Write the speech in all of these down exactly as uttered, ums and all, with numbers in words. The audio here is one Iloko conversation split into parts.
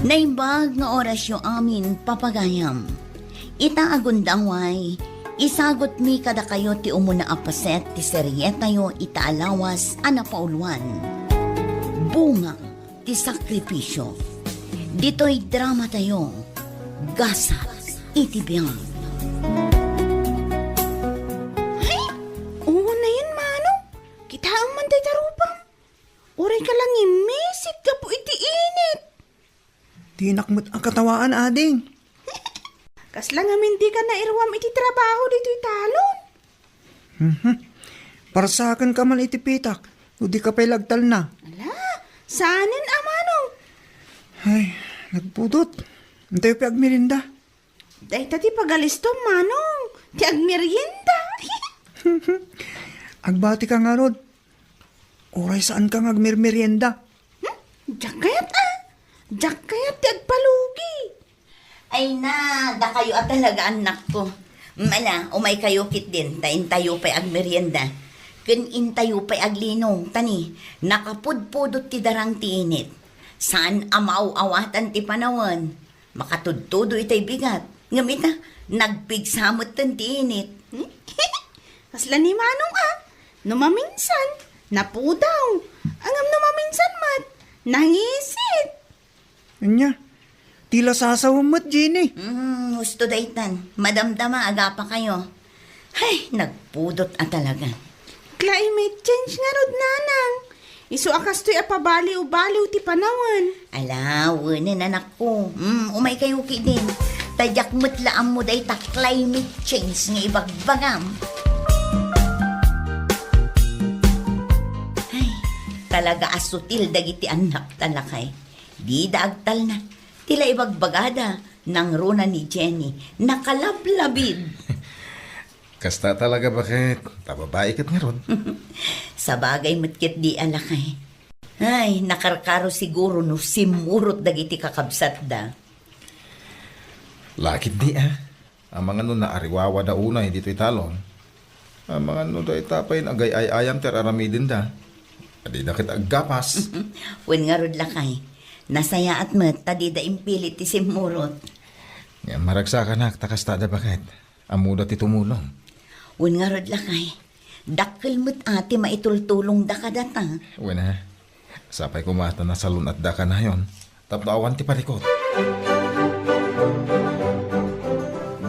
Naimbag nga orasyo amin, papagayam. Ita a gundaway, isagutmi kadakayo ti umuna a paset ti serietayo ita a lawas a napauluan, Bunga ti Sakripisyo. Ditoy dramatayo, Gasat iti Biag. Ay, uwan na yan, Manong. Kitaem man dayta rupam. Uray ka la ngimmisit gapu iti init. Dinak met a katawaan, ading. Kasla ngamin dika nairuam iti trabaho ditoy talon. Mhm. Parsaken ka man iti pitak, no di ka pay lagtalna. Ala, saanen a, Manong. Ay, nagpudot. Intayo pay agmerienda. Dayta ti pagalistom, Manong, ti agmerienda. Agbati ka ngarud. Uray saan ka nga agmermerienda. Hmm? Diak kayat, a? Diak kayat ti agpalugi. Ay na, dakayo a talaga, annakko. Mala, umaykayo ketdin, ta intayo pay agmerienda. Ken intayo pay aglinong, ta ni, nakapudpudot ti darang ti init. Saan a maaw-awatan ti panawen. Makatudtudo itay bigat. Ngem ita, nagpigsa metten ti init. Kasla ni Manong a, no maminsan, napudaw. Ngem no maminsan met, nangisit. Ania, ti lasasawem met, Jenny. Hmm, husto daytan. Madamdama, agapakayo. Ay, nagpudot a talaga. Climate change ngarud, nanang. Isu a kastoy a pabaliw-baliw ti panawen. Ala, wenen, anakko. Mm, umaykayo ketdin. Ta diak met la ammo dayta climate change nga ibagbagam. Ay, talaga a sutil dagiti annak ta lakay. Dida agtalna. Ti la ibagbagada, nangruna ni Jenny, nakalablabid. Kasta talaga, baket. Ta babai ket ngarud. Sabagay met ketdi a lakay. Ay, nakarkaro siguro no simmurot dagiti kakabsatda. Lakit di, a. Amangan no naariwawada unay ditoy talon. Amangan no dayta pay nagay-ay-ayam ti ar-aramidenda. Adida ket aggapas. Wen ngarud lakay. Nasayaat met ta dida impilit ti simmurot. Ngem maragsakanak ta kastada, baket. Ammoda ti tumulong. Wen ngarud lakay, dakkel met a ti maitultulongda kadata. Wen a, sapay koma ta nasalun-atda kanayon tapno awan ti parikot.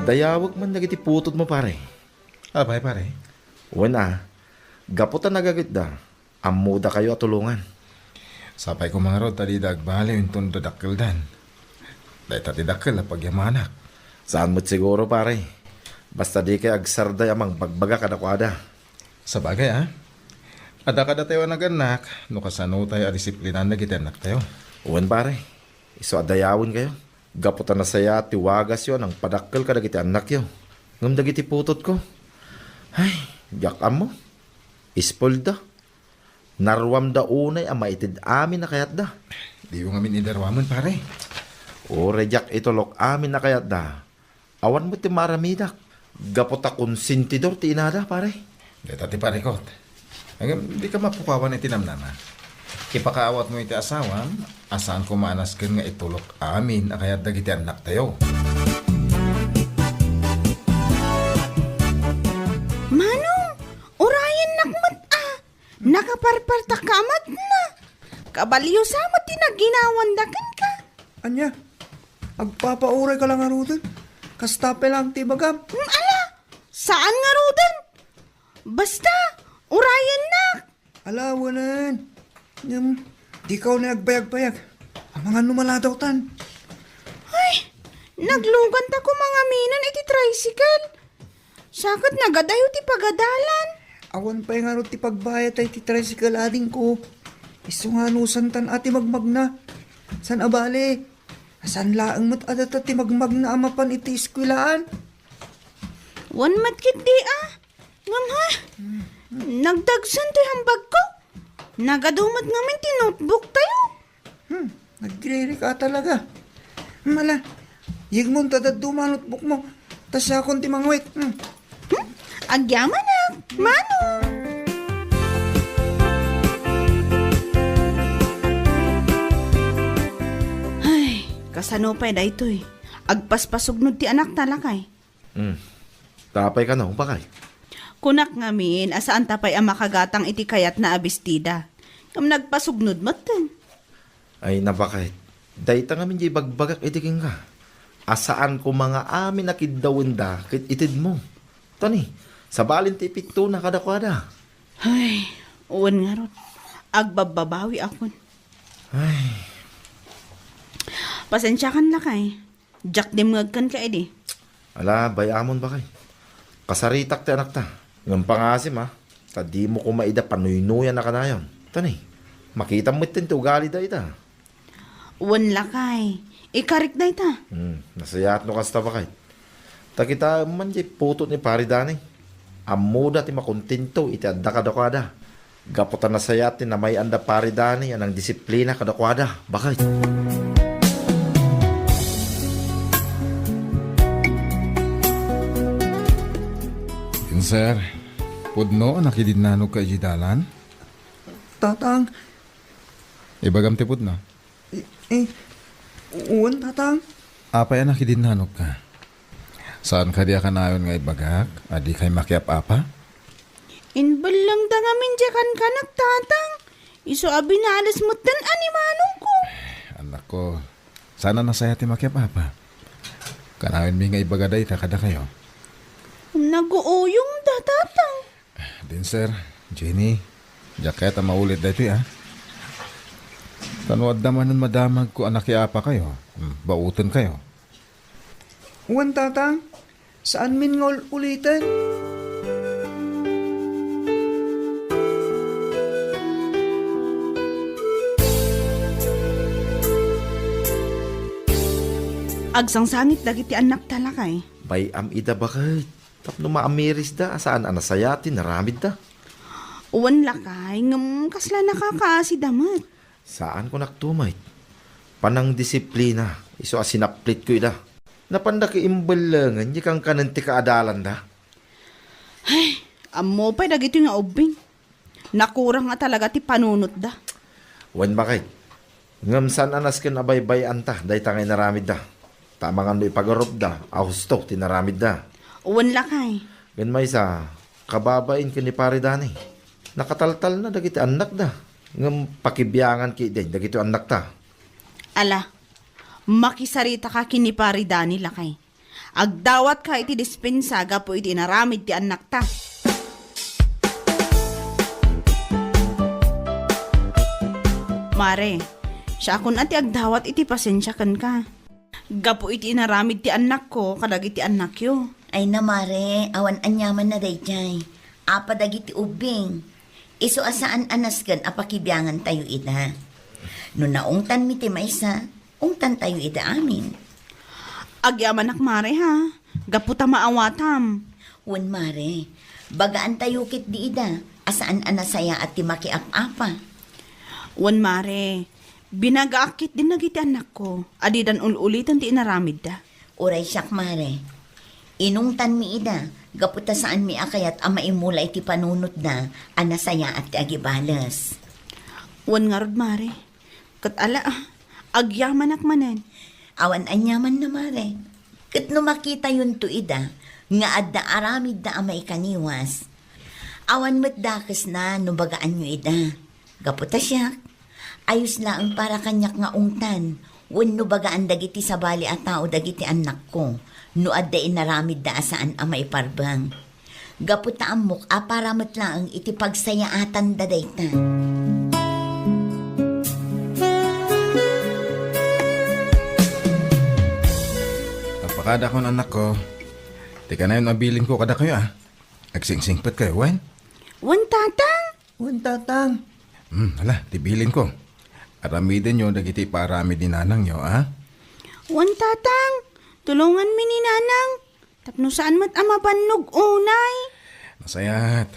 Dayawek man dagiti putotmo, pare. Apay, pare? Wen a, gapu ta nagagitda, ammodakayo a tulongan. Sapay koma ngarud ta dida agbaliw inton dadakkeldan. Dayta ti dakkel a pagyamanak. Saan met siguro, pare. Basta dikay agsarday a mangbagbaga kadakuada. Sabagay, a. Adda kadatayo a nagannak no kasanotayo a disiplinan dagiti annaktayo. Wen, pare. Isu a dayawenkayo. Gapu ta nasayaat ti wagasyo a nangpadakkel kadagiti annakyo. Ngem dagiti putotko, ay, diak ammo. Ispolda. Naruamda unay a maited amin a kayatda. Diyo ngamin ida ruamen, pare. Uray diak itulok amin a kayatda, awan met ti maaramidak. Gapu ta konsentidor ti inada, pare. Dayta ti parikot. Ngem, dika mapukawan iti namnama. Ipakaawatmo iti asawam a saan koma a nasken nga itulok amin a kayat dagiti annaktayo. Manong, urayennak met a. Nakaparpartak ka met na. Kabalio sa met ti naginawanda kenka. Ania? Agpapauray ka la ngaruden? Kasta pay laeng ti ibagam. Hmm, ala, saan ngaruden? Basta, urayennak. Ala, wenen. Ngem, dika unay agbayagbayag. Amangan no maladawtan. Ay, nagluganta koma ngamin iti tricycle. Sa ket nagadayo ti pagadalan. Awan pay ngarud ti pagbayadta iti tricycle, adingko. Isu nga anusantan a ti magmagna. Saan a bale, saan laeng met a data ti magmagna a mapan iti eskuelaan. Wen met ketdi a. Ngem ha? Nagdagsen toy hambagko. Nagadu met ngamin ti notebook tayo. Hmm, nagririka talaga. Mala, yegmon ta dadduma a notebook mo. Ta siakon ti mangwit. Hmm. Hmm? Agyamanak, Manong. Ay, Kasano pay daytoy? Agpaspasugnod ti anakta, lakay. Hmm. Apay kano, bakay? Kunak ngamin a saanta pay a makagatang iti kayatna a bestida. Ngem nagpasugnod metten. Ay, nabakay. Dayta ngamin diay ibagbagak iti kenka. A saan koma nga amin a kiddawenda ket itedmo. Tani, sabalin ti ipittona kadakuada. Ay, wen ngarud. Agbabbabawiakon. Ay. Pasensiakan, lakay. Diak dimngeg kenka idi. Ala, bay-amon, bakay. Kasaritak ti anakta. Ngem pangasim, a, ta dimo koma ida panuynuyan a kanayon. Tani, makitam metten ti ugalida ita. Wen, lakay. Ikarik dayta. Hmm, nasayaat no kasta, bakay. Ta kitaem man diay putot ni Pari Dani. Ammoda ti makontento iti adda kadakuada. Gapu ta nasayaat ti namay-anda Pari Dani a nangdisiplina kadakuada, bakay. Sir, pudno a nakidinnanogka idiay dalan? Tatang. Ibagam ti pudno. Eh, eh, wen, Tatang. Apay a nakidinnanogka? Saan kadi a kanayon nga ibagak a dikay makiap-apa? Imbellengda ngamin diay kankanak, Tatang. Isu a binales metten a ni manongko. Anakko, saan a nasayaat ti makiap-apa? Kanayonmi nga ibaga dayta kadakayo. Naguuyongda, Tatang. Din, sir, Jenny, diak kayat a maulit daytoy, a. Ta no adda manen madamagko a nakiapakayo, hmm, baotenkayo. Wen, Tatang, saanmin nga ul-uliten. Agsangsangit dagiti annakta, lakay. Bay-am ida, baket. Tapno maamirisda a saan a nasayaat ti naramidda. Wen, lakay, ngem kasla nakakaasida met. Saan ko naktumay. Panangdisiplina, isu a sinaplitko ida. Napanda ki imbellengen, di kankanen ti kaadalanda. Ay, ammo pay dagitoy nga ubbing. Nakurang nga talaga ti panunotda. Wen, baket. Ngem saan a nasken a baybay-anta dayta nga inaramidda. Ta amangan no ipagarupda a husto ti naramidda. Wen, lakay. Ngem maysa, kababain ken ni Pare Dani. Nakataltalna dagiti annakda. Ngem pakibiangan ketdi dagiti annakta. Ala, makisaritaka ken ni Pare Dani, lakay. Agdawatka iti dispensa gapu iti inaramid ti annakta. Mare, siakon a ti agdawat iti pasensia kenka. Gapu iti inaramid ti annakko kadagiti annakyo. Ay na, Mare, awan aniamanna daydiay. Apa dagiti ubbing? Isu a saan a nasken a pakibiangantayo ida. No naungtanmi ti maysa, ungtantayo ida amin. Agyamanak, Mare, ha? Gapu ta maawatam. Wen, Mare. Bagaantayo ketdi ida a saan a nasayaat ti makiap-apa. Wen, Mare. Binagaak ketdin dagiti annakko a didan ul-uliten ti inaramidda. Uray siak, Mare. Inungtanmi ida gapu ta saanmi a kayat a maimula iti panunotda a nasayaat ti agibales. Wen ngarud, Mare. Ket ala, ah, agyamanak manen. Awan aniamanna, Mare. Ket no makitayonto ida nga adda aramidda a maikaniwas, awan met dakesna no bagaanyo ida. Gapu ta siak, ayos laeng para kaniak nga ungtan wenno bagaan dagiti sabali a tao dagiti annakko no adda inaramidda a saan a maiparbeng. Gapu ta ammok a para met laeng iti pagsayaatanda dayta. Agpakadakon, annakko. Ti kanayon a bilinko kadakayo, a. Agsingsingpetkayo, wen? Wen, Tatang. Wen, Tatang. Hmm, ala, ti bilinko. Aramidenyo dagiti ipaaramid ni nanangyo, a? Wen, Tatang. Tulonganmi ni Nanang. Tapno saan met a mabannog unay. Nasayaat.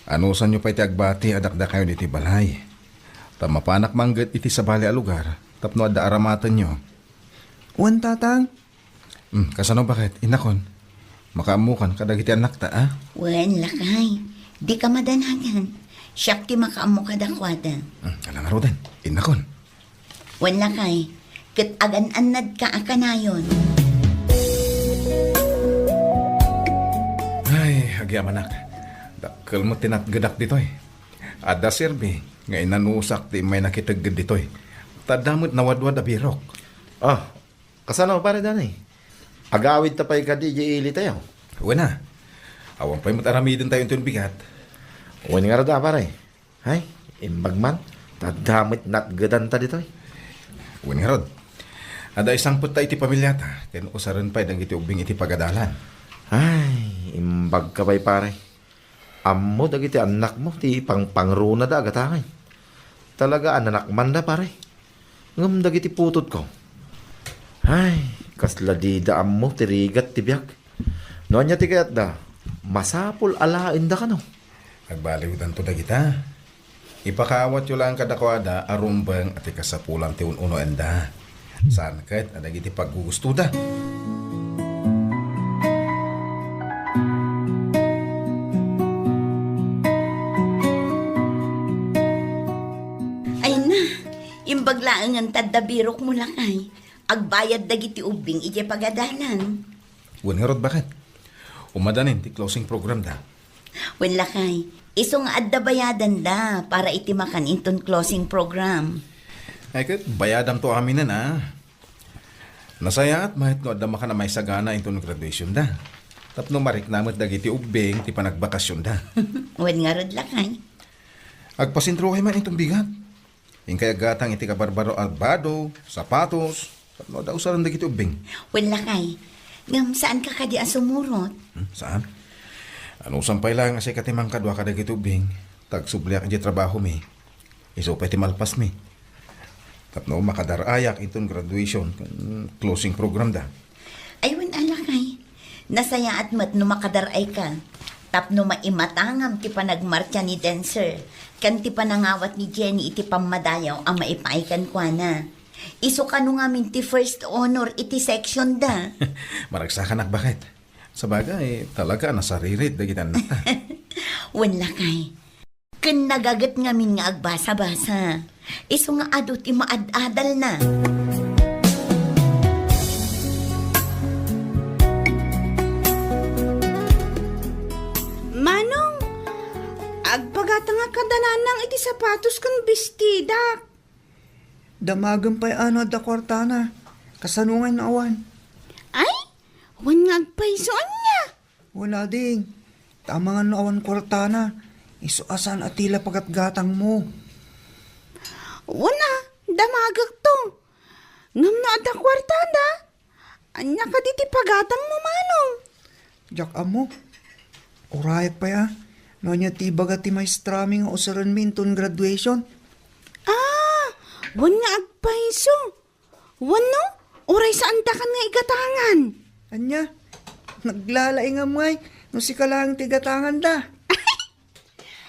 Anusanyo pay ti agbati a dakdakayon iti balay. Ta mapanak mangget iti sabali a lugar tapno adda aramatenyo. Wen, Tatang. Hmm, kasano, baket, innakon? Makaammokan kadagiti annakta, a? Wen, lakay. Dika madanagan. Siak ti makaammo kadakuada. Hmm, ala ngaruden, innakon. Wen, lakay. ket agan-annadka a kanayon. Ay, agyamanak. Dakkel met ti natgedak ditoy. Adda serbi nga inanusak ti immay nakitegged ditoy. Ta adda met nawadwad a birok. Ah, kasano, Pare Danny? Agawidta pay kadi idiay ilitayo? Wen a. Awan pay met aramidentayo inton bigat. Wen ngarud a, pare. Ay, imbag man. Ta adda met natgedanta ditoy. Wen ngarud. Adda isangpetta iti pamiliata, ken usaren pay dagiti ubbing iti pagadalan. Ay, imbagka pay, pare. Ammo dagiti annakmo ti pangpangrunada a gatangay. Talaga a nanakmanda, pare. Ngem dagiti putotko, ay, kasla dida ammo ti rigat ti biag. No ania ti kayatda, masapul a laenda kano. Agbaliwdanto dagita. Ipakaawatyo laeng kadakuada a rumbeng a ti kasapulan ti un-unoenda. Saan ket a dagiti paggugustoda. Ay na, imbag laengen ta adda birokmo, lakay. Agbayad dagiti ubbing idiay pagadalan. Wen ngarud, baket. Umadanin ti closing program da. Wen, lakay, isu nga adda bayadanda para iti makan inton closing program. Ay ket, bayadamto aminen a. Nasayaat met no adda makan a maisagana inton graduation da. Tapno marikna met dagiti ubbing ti panagbakasion da. Wen ngarud, lakay. Agpasentrokay man inton bigat. Inkay aggatang iti kabarbaro a bado, sapatos, tapno adda usaren dagiti ubbing. Wen, lakay, ngem saanka kadi a sumurot? Hmm, saan? Anusam pay laeng a sika ti mangkadua kadagiti ubbing, ta agsubliak idiay trabahomi. Isu pay ti malpasmi. Tapno makadar-ayak inton graduation, ken closing program da. Ay, wen a, lakay. Nasayaat met no makadar-ayka. Tapno maimatangam ti panagmartsa ni Denser, ken ti panangawat ni Jenny iti pammadayaw a maipaay kenkuana. Isu kano ngamin ti first honor iti section da. Maragsakanak, baket. Sabagay, talaga a nasaririt dagiti annakta. Wen, lakay. Ken nagaget ngamin nga agbasa-basa. Isu nga adu ti maad-adalna. Manong, agpagatangak kada nanang iti sapatos ken bestidak. Damagem pay a no adda kuartana. Kasano ngay no awan? Ay, wen nga agpayso ania? Wen a, ding. Amangan no awan kuartana. Isu a saan a tila pagatgatangmo. Wen a, damagekto. Ngem no adda kuartada, ania kadi ti pagatangmo, Manong? Diak ammo. Urayak pay a, no ania ti ibaga ti maestrami nga usarenmi inton graduation. Ah, wen nga agpayso. Wenno, uray saandakan nga igatangan. Ania? Naglalaingam ngay no sika laeng ti igatanganda.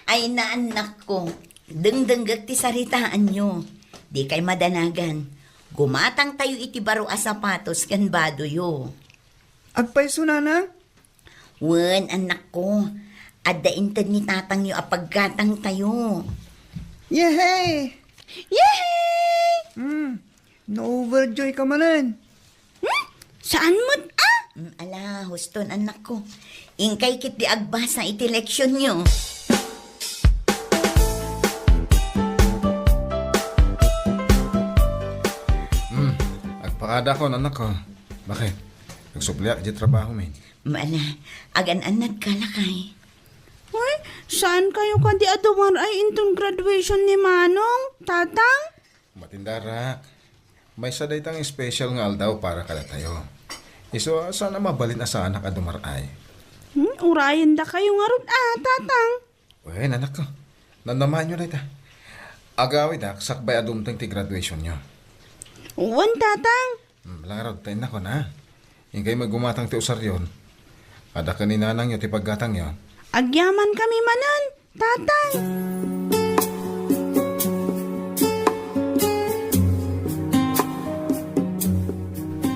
Ay, naannakko, dengdenggek ti saritaanyo. Dikay madanagan. Gumatangtayo iti baro a sapatos ken badoyo. Agpayso, nanang? Wen, annakko, adda inted ni tatangyo a paggatangtayo. Yehey! Yehey! Hmm, na-overjoy ka manen. Hmm? Saan met a? Mm, ala, huston, annakko. Inkay ketdi agbasa iti leksionyo. Hmm, agpakadakon, annakko. Baket? Agsubliak iti trabahomi. Mala, agan-annadka, lakay. Ay, saan kayo kadi a dumar-ay inton graduation ni Manong, Tatang? Matindarak. Maysa dayta nga special nga aldaw para kadatayo. Isu a saan a mabalin a saanak a dumar-ay. Hmm, urayendakayo ngarud a, Tatang. Wen, annakko. Namnamaenyo dayta. Agawidak sakbay a dumteng ti graduationyo. Wen, Tatang. Hmm, langarod, ta innakon, ha? Inkay met gumatang ti usaryon. Adda ken ni nanangyo ti paggatangyo. Agyamankami manen, Tatang.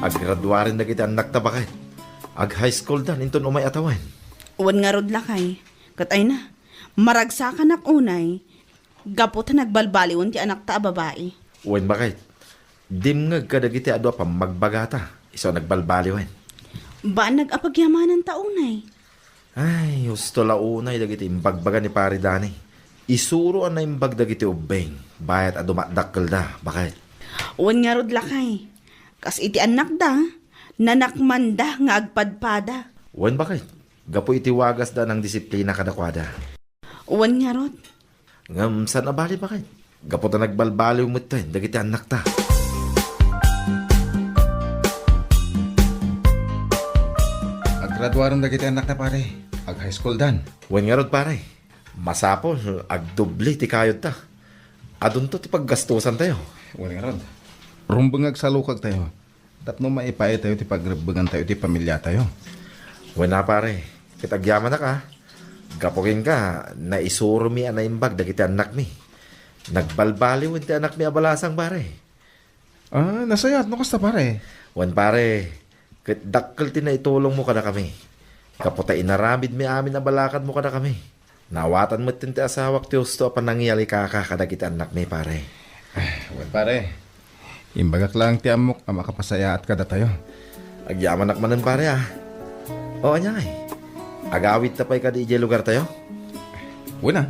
Aggraduaren dagiti annakta, baket. Ag-high school dan inton umay a tawen. Wen ngarud, lakay. Ket ay na, maragsakanak unay, gapu ta nagbalbaliwen ti anakta a babai. Wen, baket. Dimngeg kadagiti adu a pammagbagata, isu a nagbalbaliwen. Bannag a pagyamananta unay. Ay, husto la unay dagiti imbagbaga ni Pare Dani. Isuro a naimbag dagiti ubbing, bayat a dumadakkelda, baket. Wen ngarud lakay, kas iti annakda, nanakmanda nga agpadpada. Wen baket, gapu iti wagasda a nangdisiplina kadakuada. Wen ngarud. Ngem saan a bali baket, gapu ta nagbalbaliw metten dagiti annakta. Aggraduaren dagiti annakta, pare. Ag-high school dan. Wen ngarud, pare. Masapul, agdubli ti kayodta. Adunto ti paggastusantayo. Wen ngarud. Rumbeng nga agsalukagtayo tapno maipaaytayo ti pagrebbengantayo iti pamiliatayo. Wen a, pare, ket agyamanak a. Gapu kenka, naisuromi a naimbag dagiti annakmi. Nagbalbaliwen ti annakmi a balasang, pare. Ah, nasayaat no kasta, pare. Wen, pare, ket dakkel ti naitulongmo kadakami. Gapu ta inaramidmi amin a balakadmo kadakami. Naawatan metten ti asawak ti husto a panangiyalikaka kadagiti annakmi, pare. Ah, wen, pare. Imbagak laeng ti ammok a makapasayaat kadatayo. Agyamanak manen, pare, a. O, ania ngay? Agawidta pay kadi idiay lugartayo? Wen a,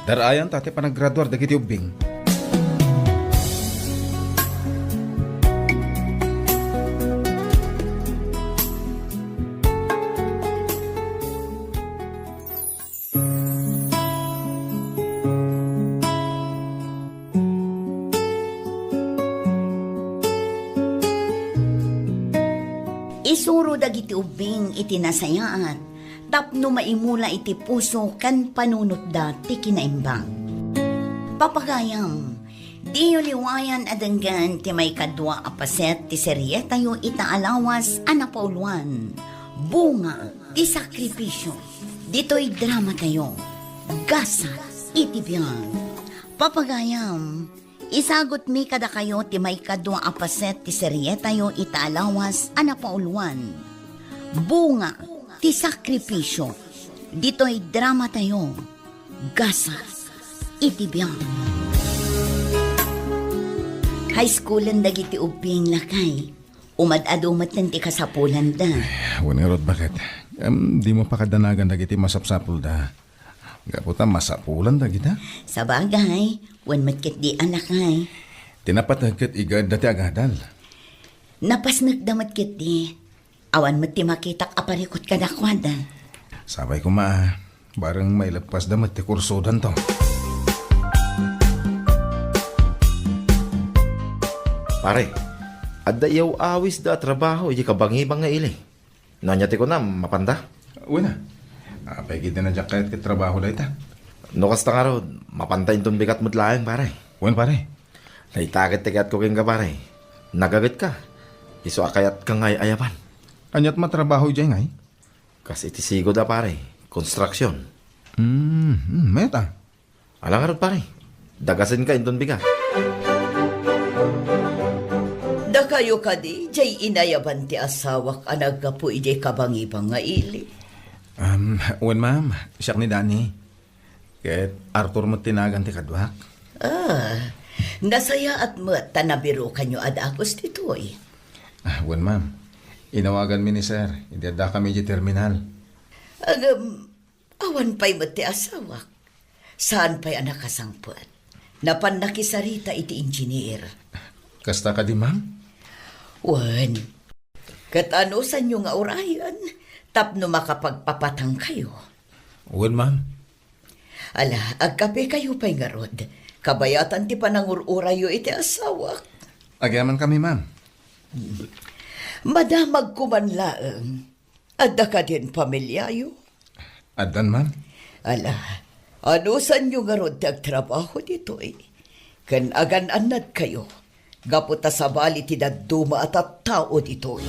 dar-ayanta ti panaggraduar dagiti ubbing. Isuro dagiti ubbing iti nasayaat tapno maimula iti puso ken panunotda ti kinaimbag. Papagayam, diyo liwayan a denggen ti maikadua a paset ti serietayo ita a lawas a napauluan, Bunga ti Sakripisio. Ditoy dramatayo, Gasat iti Biag. Papagayam, isagutmi kadakayo ti maikadua a paset ti serietayo ita a lawas a napauluan, Bunga ti Sakripisio. Ditoy dramatayo, Gasat iti Biag. High schoolen dagiti ubbing, lakay. Umad-adu metten ti kasapulanda. Wen ngarud, baket. Em, dimo pakadanagan dagiti masapsapulda. Gapu ta masapulan dagita. Sabagay, wen met ketdi a lakay. Ti napateg ket igaedda ti agadal. Napasnekda met ketdi. Awan met ti makitak a parikut kadakuada. Sapay koma, bareng maileppasda met ti kursodanto. Pare, adda iyaw-awisda a trabaho idiay kabangibang nga ili. No ania ti kunam, mapanda? Wen a. Apay ketdi a diak kayat ket trabaho dayta? No kasta ngarud, mapanda inton bigat met laeng, pare. Wen, pare. Dayta ket ti kayatko kenka, pare. Nagagetka. Isu a kayatka nga ay-ayaban. Aniat matrabaho idiay ngay? Kas iti sigud a, pare. Konstruksion. Hmm, hmm, met a. Ala ngarud, pare. Dagasenka inton bigat. Dakayo kadi, diay inayaban ti asawak a naggapu idiay kabangibang nga ili? Um, wen, ma'am. Siak ni Danny. Ket Arthur met ti nagan ti kaduak. Ah, nasayaat met ta nabirukanyo a dagus ditoy. Ah, wen, ma'am. Inawaganmi ni sir, idi addakami idiay terminal. Agem, awan pay met ti asawak. Saan pay a nakasangpet. Napan nakisarita iti engineer. Kasta kadi, ma'am? Wen. Ket anusanyo nga urayen tapno makapagpapatangkayo? Wen, ma'am. Ala, agkapekayo pay ngarud. Kabayatan ti panangur-urayyo iti asawak. Agyamankami, ma'am. Madamagko man laeng. Adda kadin pamiliayo? Addan, ma'am. Ala, anusanyo ngarud ti agtrabaho ditoy? Ken agan-annadkayo? Gapu ta sabali ti dadduma a tattao ditoy.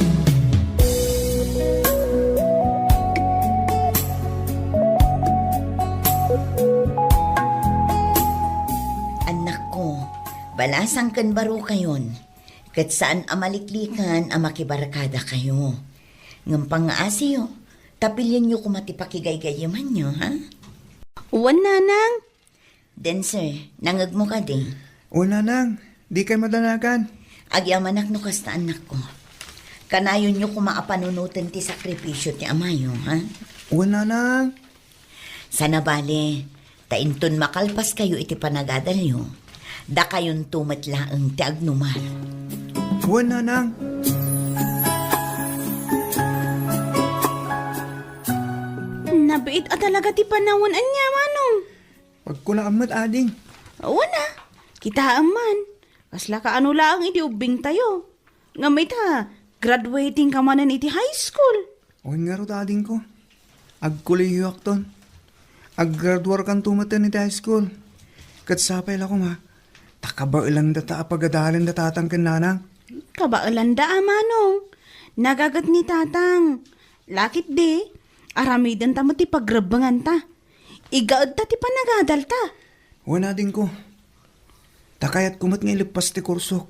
Annakko, balasang ken barukayon, ket saan a maliklikan a makibarkadakayo. Ngem pangngaasiyo, ta pilienyo koma ti pakigaygayimanyo, ha? Wen, nanang. Dancer, nangngegmo kadi? O, nanang, dikay madanagan. Agyamanak no kasta, annakko. Kanayonyo koma a panunoten ti sakripisio ti amayo, ha? Wen, nanang. Saan a bale, ta inton makalpaskayo iti panagadalyo, dakayonto met laeng ti agnumar. Wen, nanang. Nabiit a talaga ti panawen, ania, Manong? Pagkunaam met, ading. Wen a, kitaem man. Kasla kaano laeng idi ubbingtayo. Ngem ita, graduating ka manen iti high school. Wen ngarud, adingko. Agkolehiyoakton. Aggraduarkanto meten iti high school. Ket sapay la koma, ta kabaelanda ta a pagadalen da tatang ken nanang. Kabaelanda a, Manong. Nagaget ni tatang. Lakit di, aramidenta met ti pagrebbenganta. Igaedta ti panagadalta. Wen, adingko. Ta kayatko met nga ileppas ti kursok.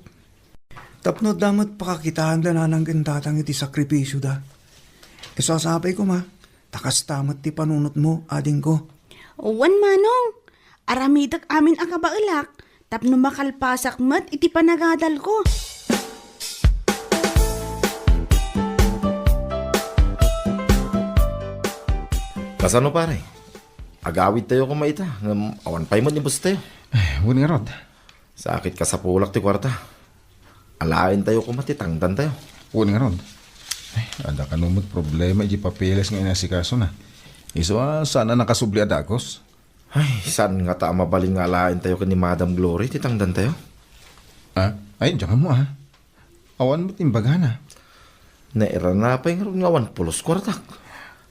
Tapno adda met pakakitaanda nanang ken tatang iti sakripisioda. Isu a sapay koma, ta kasta met ti panunotmo, adingko. Wen, Manong. Aramidek amin a kabaelak tapno makalpasak met iti panagadalko. Kasano, pare? Agawidtayo koma ita, ngem awan pay met ni bosstayo. Ay, wen ngarud. Sakit kasapulak ti kuarta. Alaentayo koma ti tangdantayo. Wen ngarud. Ay, adda kano met problema iti papeles nga inasikasona. Isu a saan a nakasubli a dagus. Ay, saan ngata a mabalin nga alaentayo ken ni Madam Glory ti tangdantayo? Ah, ay, diak ammo, ah. Awan met imbagana. Nairana pay ngarud nga awan pulos kuartak.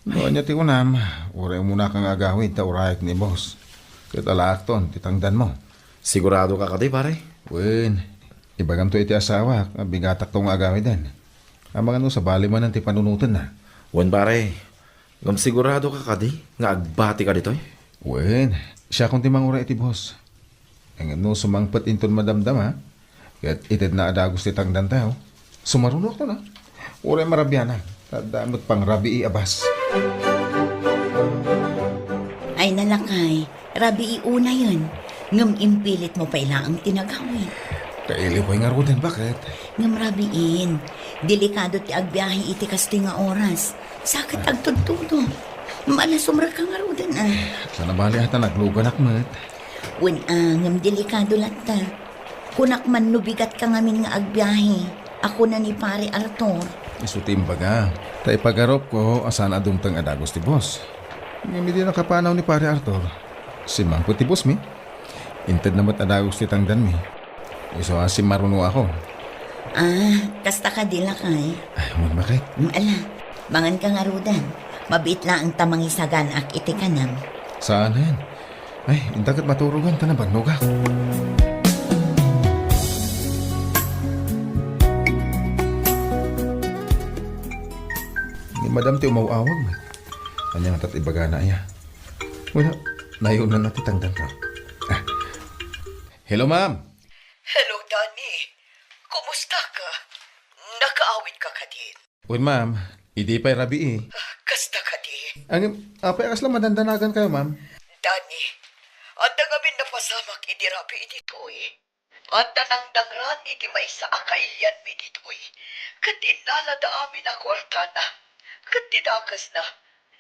No ania ti kunam, uray umunaka nga agawid ta urayek ni boss. Ket alaakton ti tangdanmo. Siguradoka kadi, pare? Wen, ibagamto iti asawak nga bigatakto nga agawiden. Amangan no sabali manen ti panunotenna. Wen, pare. Ngem siguradoka kadi nga agbatika ditoy? Wen, siakon ti manguray iti boss. Ngem no sumangpet inton madamdama, ket itedna a dagus ti tangdantayo, sumarunoakton a. Uray marabianak, ta adda met pangrabii a bas. Ay, nalakay, rabii unayen, ngem impilitmo pay laeng ti nagawid. Kailiw pay ngaruden, baket? Ngem rabiin, delikado ti agbiahe iti kastoy nga oras. Sakit agtudtudo. Malasumrek ka ngaruden, a. Saan a bale a ta nagluganak met. Wen a, ngem delikado latta. Kunak man no bigat ka ngamin nga agbiahe, a kuna ni Pare Arthur. Isu ti imbaga. Ta ipagarupko a saan a dumteng a dagus ti boss. Ngem idi nakapanaw ni Pare Arthur, simmangpet ti bossmi. Intedna met a dagus ti tangdanmi. Isu a simmarunoakon. Ah, kasta kadi, lakay? Ay, wen, baket? Mm, ala, mangan ka ngaruden. Mabiit laeng ta mangisaganaak iti kanam. Saanen? Ay, inta ket maturogen ta nabannogak. Ni madam ti umaw-awag met. Ania ngata ti ibagana aya? Wala, nayunanna ti tangdanko. Ah. Hello, ma'am. Hello, Danny. Kumusta ka? Nakaawid ka kadin? Wen, ma'am. Idi pay rabii. Ah, kasta kadi? Ngem, apay a kasla madandanagan kayo, ma'am? Danny, adda ngamin napasamak idi rabii ditoy. Adda nangdangran iti maysa a kailianmi ditoy. Ket innalada amin a kuartana. Ket ti dakesna,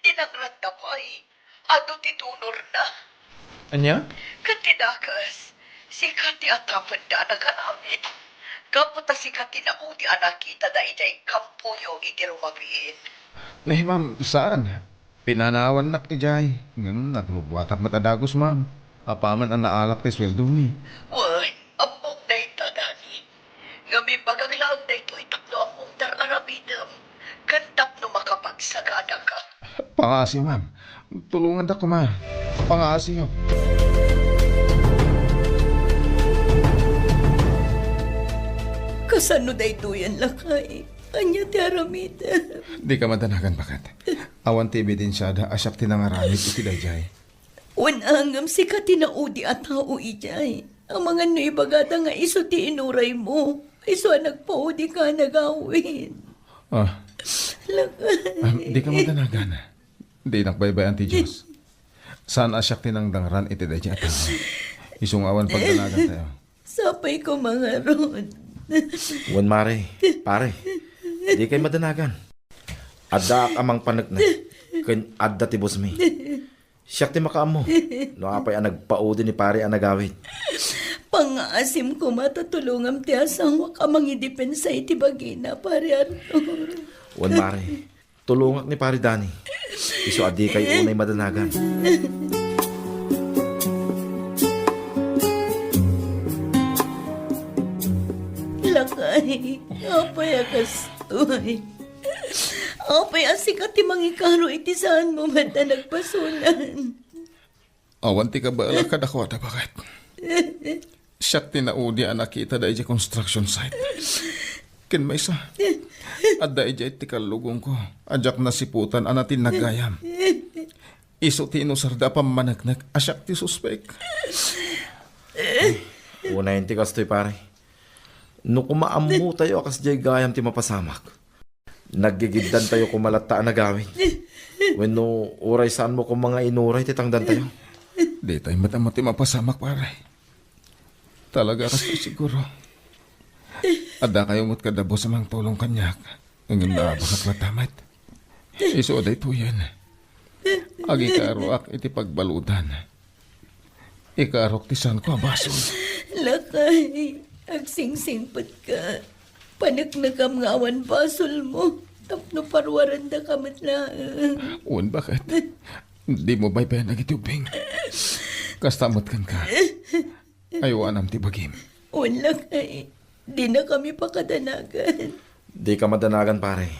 dinangranda pay. Adu ti dunorna. Ania? Ket ti dakes, sika ti atapenda a nagaramid. Gapu ta sika ti naudi a nakitada idiay kampoyo iti rumabiin. Nay, ma'am, saan? Pinanawannak idiay. Ngem nagrubuatak met a dagus, ma'am. Apaman a naalak ti sueldomi. Wen, ammok dayta, Danny. Ngem imbagak laeng daytoy tapno ammom ti ar-aramidem, ken tapno makapagsaganaka. Pangaasiyo, ma'am. Tulongandak koma. Pangaasiyo. Kasano daytoyen, lakay? Ania ti aramidem? Dika madanagan, baket. Awan ti ebidensiada a siak ti nangaramid iti daydiay. Wen a, ngem sika ti naudi a tao idiay. Amangan no ibagada nga isu ti inuraymo. Isu a nagpaudi ka a nagawid. Ah. Lakay. Ah, dika madanagan. Dinak baybay-an ti Dios. Saan a siak ti nangdangran iti daydiay a tao. Isu nga awan pagdanagantayo. Sapay koma ngarud. Wen, mare, pare, dikay madanagan. Addaak a mangpaneknek ken adda ti busmi. Siak ti makaammo no apay a nagpaudi ni pare a nagawid. Pangngaasim koma ta tulongam ti asawak a mangidepensa iti bagina, Pare Arthur. Wen, mare, tulongak ni Pare Dani. Isu a dikay unay madanagan. Lakay, apay a kastoy? Apay a sika ti mangikaro iti saanmo met a nagbasolan? Awan ti kabaelak kadakuada, baket. Siak ti naudi a nakita daydiay construction site. Ken maysa, adda idiay ti kallugongko a diak nasiputan a natinnag gayam. Isu ti inusarda a pammaneknek a siak ti suspek. Unayen ti kastoy, pare. No koma ammotayo a kasdiay gayam ti mapasamak, naggigiddantayo koma latta a nagawid. Wenno uray saanmo koma nga inuray ti tangdantayo. Ditay met ammo ti mapasamak, pare. Talaga, kastoy siguro. Addakayo met kada boss a mangtulong kaniak. Ngem naabakak latta met. Isu a daytoyen. Agikaroak iti pagbaludan. Ikarok ti saanko a basol. Lakay, agsingsingpetka. Paneknekam nga awan basolmo tapno paruarendaka met laeng. Wen, baket? Dimo baybayan dagiti ubbing. Kasta met kenka. Ayawanam ti bagim. Wen, lakay, dinakami pakadanagan. Dika madanagan, pare.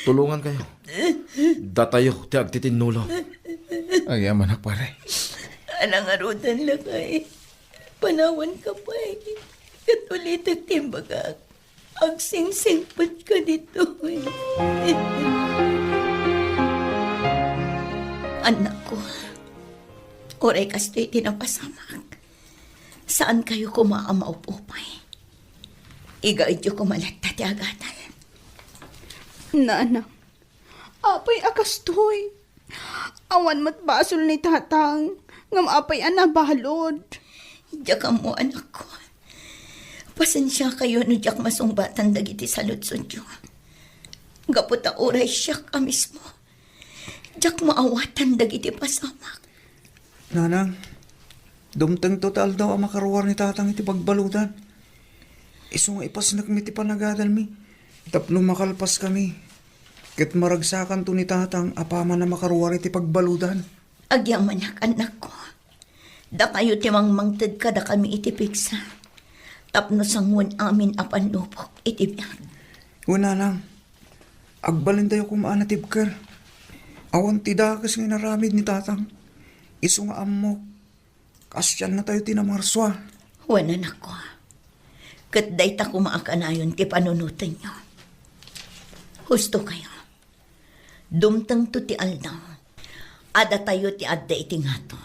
Tulongankayo. Datayo ti agtitinnulo. Agyamanak, pare. Ala ngaruden, lakay. Panawanka pay. Ket ulitek ti imbagak. Agsingsingpetka ditoy. Annakko, uray kastoy ti napasamak, saankayo koma a maup-upay. Igaedyo koma latta ti agadal. Nana, apay a kastoy? Awan met basol ni Tatang, ngem apay a nabalud? Diak ammo, anakko. Pasensiakayo no diak masungbatan dagiti saludsodyo. Gapu ta uray siak a mismo, diak maawatan dagiti pasamak. Nanang, dumtengto ti aldaw a makaruar ni Tatang iti pagbaludan. Isu nga ipasnekmi ti panagadalmi tapno makalpaskami ket maragsakanto ni Tatang apaman a makaruar iti pagbaludan. Agyamanak, annakko. Dakayo ti mangmangted kadakami iti pigsa tapno sangoen amin a pannubok iti biag. Wen, nanang, agbalindayo koma a natibker. Awan ti dakes nga inaramid ni Tatang. Isu nga ammok, kaasiannatayo ti namarsua. Wen, anakko, ket dayta koma a kanayon ti panunotenyo. Hustokayo. Dumtengto ti aldaw a datayo ti adda iti ngato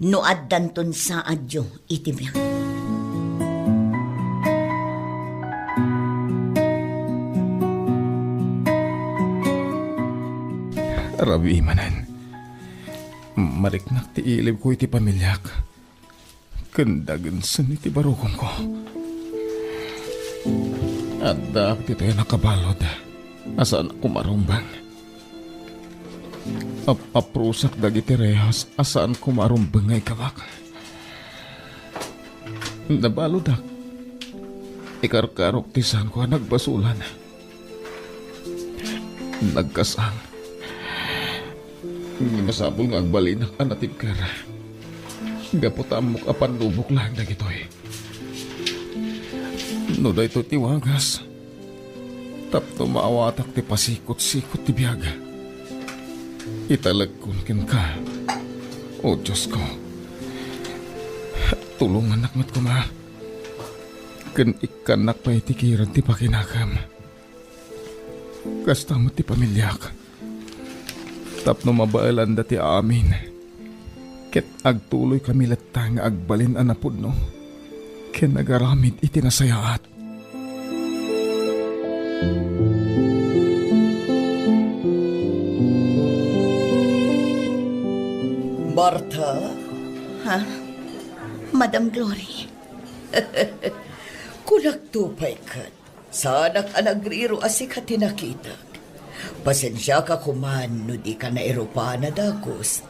no addanton saadyo iti biag. Rabii manen. Mariknak ti ilibko iti pamiliak ken dagensen iti barukongko. Addaak ditoy a nakabalud a saanko marumbeng. Ap-aprusak dagiti rehas a saanko marumbeng nga ikabak. Nabaludak. Ikarkarok ti saanko a nagbasolan. Nagkasang. Ngem masapul nga agbalinak a natibker. Gapu ta ammok a pannubok laeng dagitoy. No daytoy ti wagas, tapno maawatak ti pasikot-sikot ti biag. Italekkon kenka, O Diosko. Tulongannak met koma, ken ikkannak pay iti kirad ti pakinakem. Kasta met ti pamiliak. Tapno mabaelanda ti amin, ket agtuloykami latta nga agbalin a napudno ken agaramid iti nasayaat. Martha? Ha? Madam Glory? Kunakto pay ket, saanak a nagriro a sika ti nakitak. Pasensiaka koman no dika nairupan a dagus.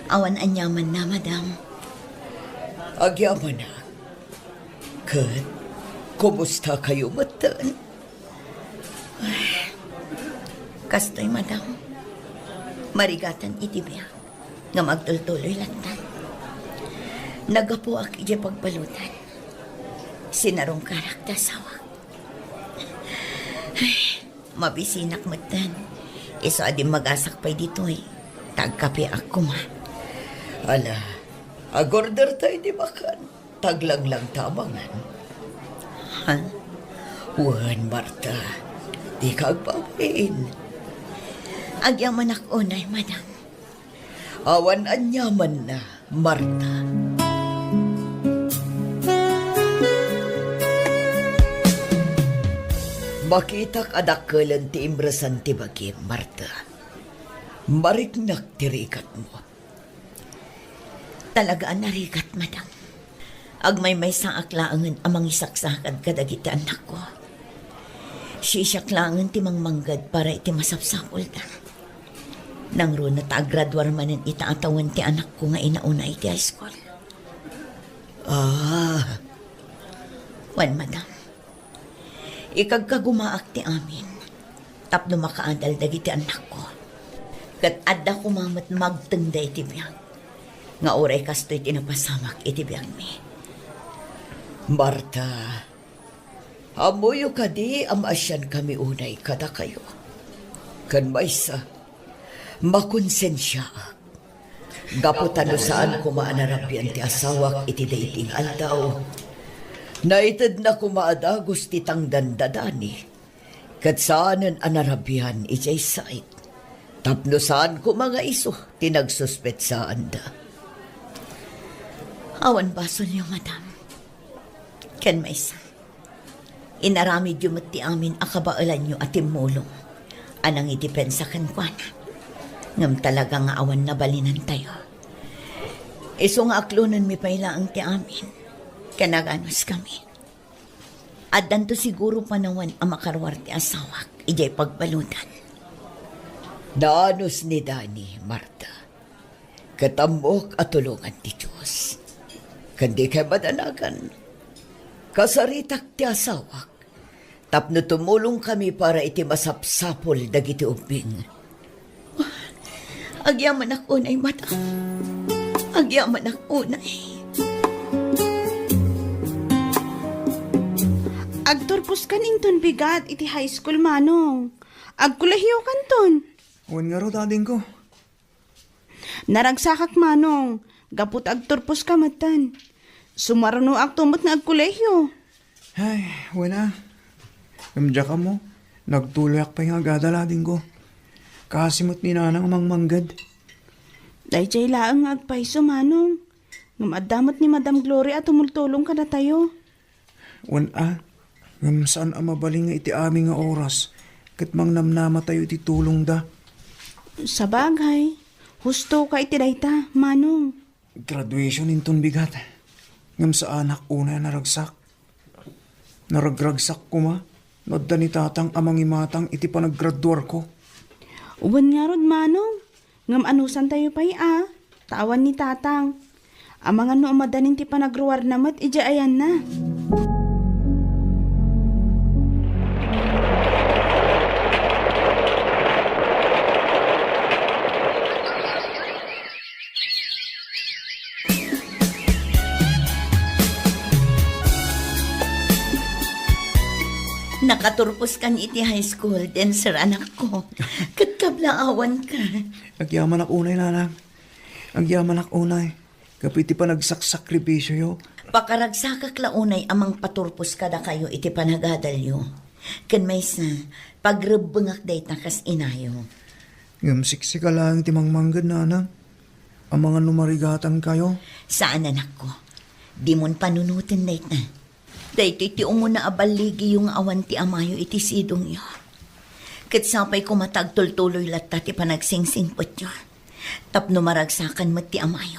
Awan aniamanna, madam. Agyamanak. Ket, kumustakayo metten? Ay, kastoy, madam. Marigatan iti biag. Ngem agtultuloy latta. Naggapuak idiay pagbaludan. Sinarungkarak ti asawak. Ay, mabisinak metten. Isu a dimmagasak pay ditoy. Tagkapiak koma. Ala, agorder tayo di makan. Taglanglang ta amangan. Ha? Wen, Marta. Dika agbabain. Agyamanak unay, madam. Awan aniamanna, Marta. Makitak a dakkelen ti imresan ti bagim, Marta. Mariknak ti rigatmo. Talaga a narigat, madam. Agmaymaysaak laengen a mangisaksakad kadagiti annakko. Siak laengen ti mangmangged para iti masapsapulda. Nangruna ta agraduar manen ita a tawen ti anakko nga inauna iti high school. Ah. Wen, madam. Ikagkagumaak ti amin tapno makaadal dagiti annakko. Ket adda koma met magtengda iti biag nga uray kastoy ti napasamak iti biagmi. Marta, ammoyo kadi a maasiankami unay kadakayo? Ken maysa, makonsensiaak. Gapu ta no saan koma a narabian ti asawak iti daydi nga aldaw, naitedna koma a dagus ti tangdan da Dani, ket saanen a narabian idiay sait, tapno saan koma nga isu ti nagsuspetsaanda. Awan basolyo, madam. Ken maysa, inaramidyo met ti amin a kabaelanyo a timmulong a nangidepensa kenkuana. Ngem talaga nga awan nabalinantayo. Isu nga aklonenmi pay laeng ti amin, ken aganuskami. Addanto siguro panawen a makaruar ti asawak idiay pagbaludan. Naanus ni Dani, Marta. Ket ammok a tulongan ti Dios. Ken dikay madanagan. Kasaritak ti asawak tapno tumulongkami para iti masapsapul dagiti ubbing. Agyamanak unay, madam. Agyamanak unay. Agturposkan inton bigat iti high school, Manong. Agkolehiokanton. Wen ngarud, adingko. Naragsakak, Manong, gapu ta agturposka metten. Sumarunoakto met nga agkolehio. Ay, wen a. Ngem diak ammo, nagtuloyak pay nga agadal, adingko. Kaasi met ni Nanang a mangmangged. Daydiay laeng nga agpayso, Manong. Ngem adda met ni Madam Gloria a tumultulong kadatayo. Wen a, ngem saan a mabalin nga iti amin nga oras ket mangnamnamatayo iti tulongda. Sabagay, husto ka iti dayta, Manong. Graduation inton bigat. Ngem saanak unay a naragsak. Naragragsak koma no adda ni Tatang a mangimatang iti panaggraduarko. Wen ngarud, Manong. Ngem anusantayo pay a, ta awan ni Tatang. Amangan no umadanin ti panagruarna met idiay ayanna. Nakaturposkan iti high school, Denser, anakko. Ket kablaawanka. Agyamanak unay, Nanang. Agyamanak unay. Gapu iti panagsaksakripisyoyo. Pakaragsakak la unay a mangpaturpos kadakayo iti panagadalyo. Ken maysa, pagrebbengak dayta kas inayo. Ngem siksika laeng ti mangmangged, Nanang. Amangan no marigatankayo. Saan, anakko. Dimon panunoten dayta. Daytoy ti umuna a balligiyo nga awan ti amayo iti sidongyo. Ket sapay koma ta agtultuloy latta ti panagsingsimpetyo. Tapno maragsakan met ti amayo,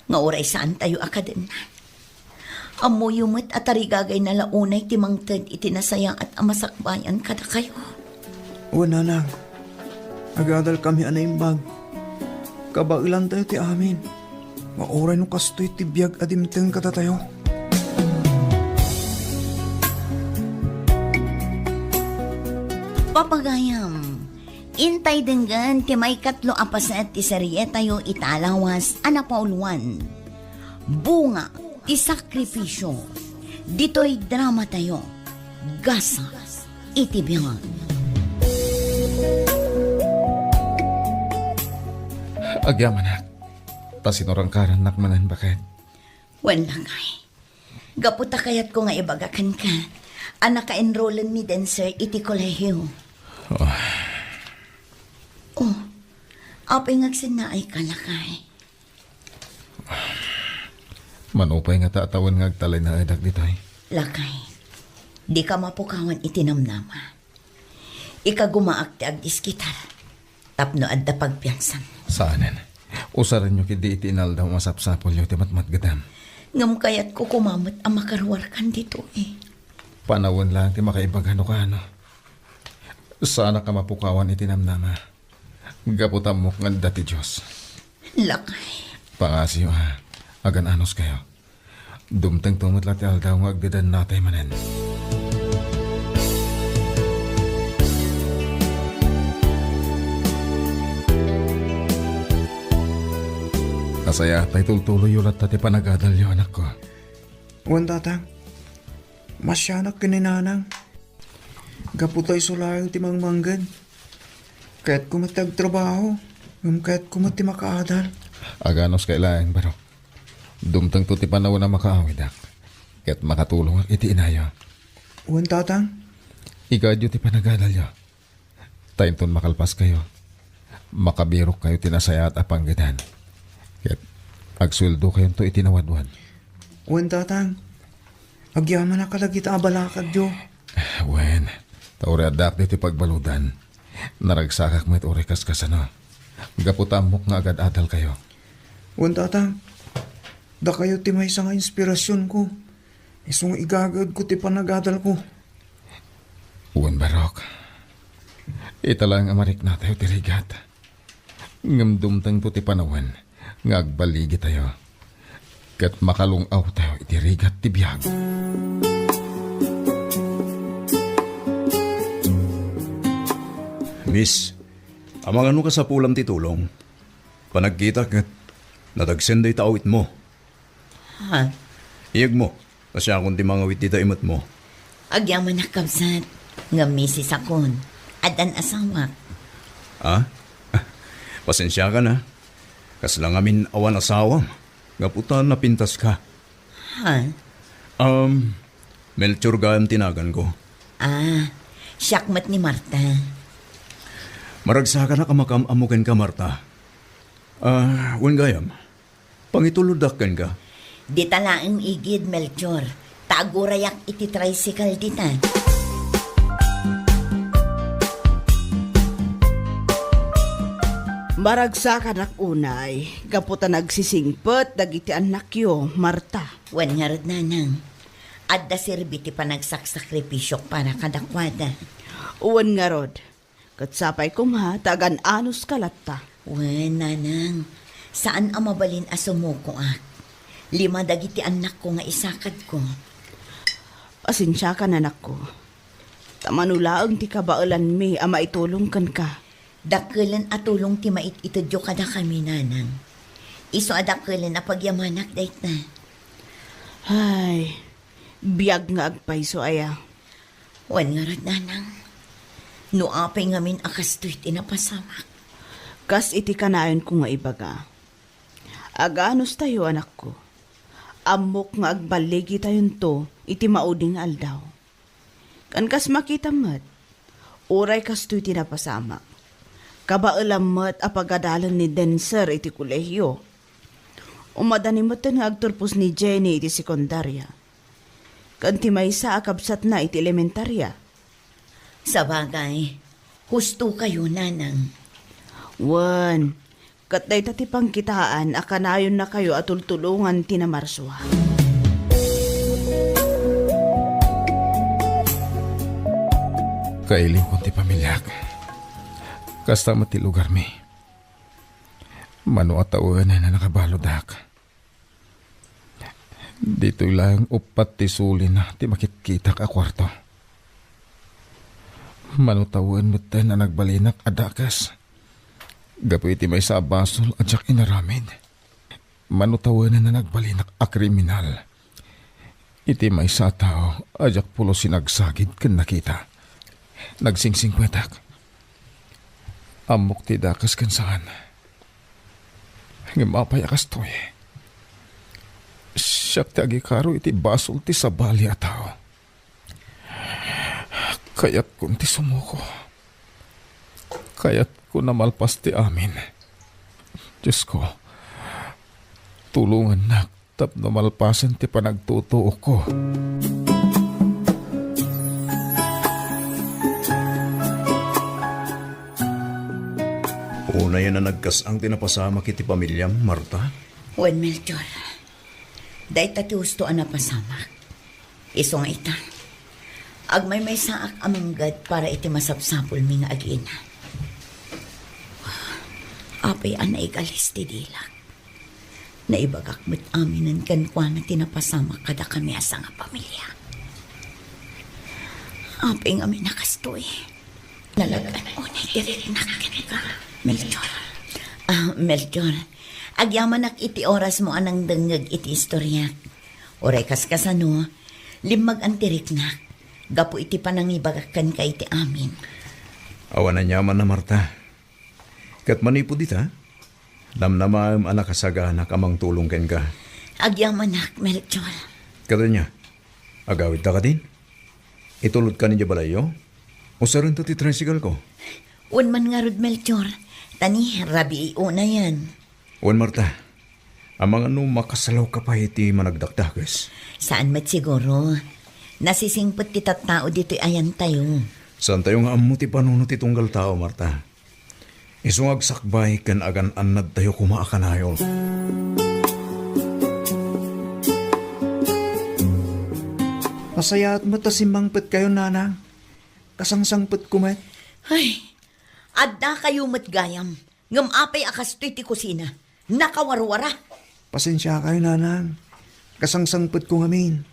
nga uray saantayo a kadenna. Ammoyo met a tarigagayna la unay ti mangted iti nasayaat a masakbayan kadakayo. Wen, nanang, agadalkami a naimbag. Kabaelantayo ti amin. Nga uray no kastoy ti biag a dimteng kadatayo. Papagayam, intay denggen ti maikatlo a paset ti serietayo ita a lawas a napauluan, Bunga ti Sakripisyo. Ditoy dramatayo, Gasat iti Biag. Agyamanak, ta sinurangkarannak manen, baket. Wen, lakay. Gapu ta kayatko nga ibaga kenka a naka-enrollen ni Denser iti kolehiyo. Oh. Oh, apay nga agsennaayka, lakay? Mano pay nga tattawen nga agtalinaedak ditoy? Lakay, dika mapukawan iti namnama. Ikagumaak ti agdiskitar tapno adda pagpiansan. Saanen. Usarenyo ketdi iti inaldaw a masapsapulyo ti matmatgedam. Ngem kayatko koma met a makaruarkan ditoy. Panawen laeng ti makaibaga no kaano. Saanak a mapukawan iti namnama. Gapu ta ammok nga adda ti Dios. Lakay. Pangasiyo, a. Agan-anuskayo. Dumtengto met la ti aldaw nga agdedennatay manen. Nasayaat ta itultuloyyo latta ti panagadalyo, anakko. Wen, tatang. Masianak ken ni nanang. Gapu ta isu laeng ti mangmangged. Kayatko met ti agtrabaho, ngem kayatko met ti makaadal. Aganuskay laeng, barok. Dumtengto ti panawen a makaawidak, ket makatulongak iti inayo. Wen, tatang. Igaedyo ti panagadalyo. Ta inton makalpaskayo, makabirokkayo ti nasayaat a panggedan. Ket agsueldokayonto iti nawadwad. Wen, tatang. Agyamanak kadagita a balakadyo. Wen, ta uray addaak ditoy pagbaludan, naragsakak met uray kaskasano. Gapu ta ammok nga agad-adalkayo. Wen, tatang. Dakayo ti maysa nga inspirasionko. Isu nga igagaedko ti panagadalko. Wen, barok. Ita laeng a mariknatayo ti rigat. Ngem dumtengto ti panawen nga agballigitayo ket makalung-awtayo iti rigat ti biag. Miss, amangan no kasapulam ti tulong. Panagkitak ket nadagsen dayta awitmo. Ha? Iyegmo, ta siakon ti mangawit dita imetmo. Agyamanak, kabsat, ngem misisakon. Addan asawak. Ha? Pasensiakan, a. Kasla ngamin awan asawam, gapu ta napintaska. Ha? Um, Melchor gayam ti naganko. Ah, siak met ni Marta. Maragsakanak a makaam-ammo kenka, Marta. Ah, wen gayam, pangituloddak kenka. Dita laeng igid, Melchor, ta agurayak iti tricycle dita. Maragsakanak unay, gapu ta nagsisingpet dagiti annakyo, Marta. Wen ngarud, nanang, adda serbi ti panagsaksakripisio para kadakuada. Wen ngarud, ket sapay koma ta agan-anuska latta. Wen, nanang, saan a mabalin a sumukoak. Lima dagiti annakko nga isakadko. Pasensiakan, anakko, ta mano laeng ti kabaelanmi a maitulong kenka. Dakkelen a tulong ti mait-itedyo kadakami, nanang. Isu a dakkelen a pagyamanak dayta. Ay, biag nga agpayso aya. Wen ngarud, nanang, no apay ngamin a kastoy ti napasamak. Kas iti kanayonko nga ibaga, aganustayo, anakko. Ammok nga agballigitayonto iti maudi nga aldaw. Ken kas makitam met, uray kastoy ti napasamak, kabaelam met a pagadalen ni Denser iti kolehio. Umadani metten nga agturpos ni Jenny iti sekundaria, ken ti maysa a kabsatna iti elementaria. Sabagay, husto kayo, nanang. Wen, ket dayta ti pangkitaan a kanayonnakayo a tultulongan ti namarsua. Kailiwkon ti pamiliak. Kasta met ti lugarmi. Mano a tawen a nakabaludak. Ditoy laeng uppat ti sulina ti makitkitak a kuarto. Mano tawen metten a nagbalinak a dakes. Gapu iti maysa a basol a diak inaramid. Mano tawen a nagbalinak a kriminal. Iti maysa a tao a diak pulos sinagsagid ken nakita. Nagsingsingpetak. Ammok ti dakes ken saan. Ngem apay a kastoy? Siak ti agikaro iti basol ti sabali a tao. Kayatkon ti sumuko. Kayatkon a malpas ti amin. Diosko, tulongannak tapno malpasen ti panagtutuokko. Unayen a nagkas-ang ti napasamak iti pamiliam, Marta? Wen, Melchor. Dayta ti husto a napasamak. Isu nga ita, agmaymaysaak a manggad para iti masapsapulmi nga agina. Apay a naigalis ti dilak. Naibagak met aminen kenkuana ti napasamak kadakami a sangapamilia. Apay ngamin a kastoy? Nalagan unay ti riknak kenka, Melchor. Ah, Melchor, agyamanak iti orasmo a nangdengngeg iti istoriak. Uray kaskasano, limmagan ti riknak gapu iti panangibagak kenka iti amin. Awan aniamanna, Marta. Ket manipud ita, namnamaem a nakasaganak a mangtulong kenka. Agyamanak, Melchor. Ket ania, agawidta kadin? Itulodkan idiay balayyo? Usarenta ti tricycle ko. Wen man ngarud, Melchor. Ta ni, rabii unayen. Wen, Marta, amangan no makasalawka pay iti managdakdakes. Saan met siguro. Nasisingpet ti tattao ditoy ayantayo. Saantayo nga ammo ti panunot ti tunggal tao, Marta. Isu nga agsakbay ken agan-annadtayo koma a kanayon. Nasayaat met ta simmangpetkayo, Nanang. Kasangsangpetko met. Ay, addakayo met gayam. Ngem apay a kastoy ti kusina? Nakawarwara. Pasensiakayo, Nanang. Kasangsangpetko ngamin.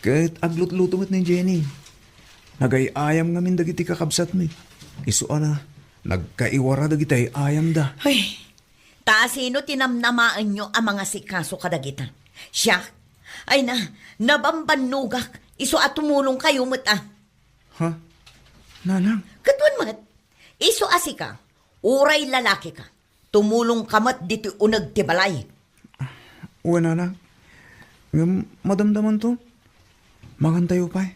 Ket aglutluto met ni Jenny. Nagay-ayam ngamin dagiti kakabsatmi. Isu a nagkaiwara dagiti ay-ayamda. Ay, ta asino ti namnamaenyo a mangasikaso kadagita? Siak? Ay na, nabambannogak. Isu a tumulongkayo met a. Ha? Nanang? Ket wen met, isu a sika, uray lalakika, tumulongka met ditoy uneg ti balay. Wen, Nanang. Ngem madamdamanto. Mangantayo pay.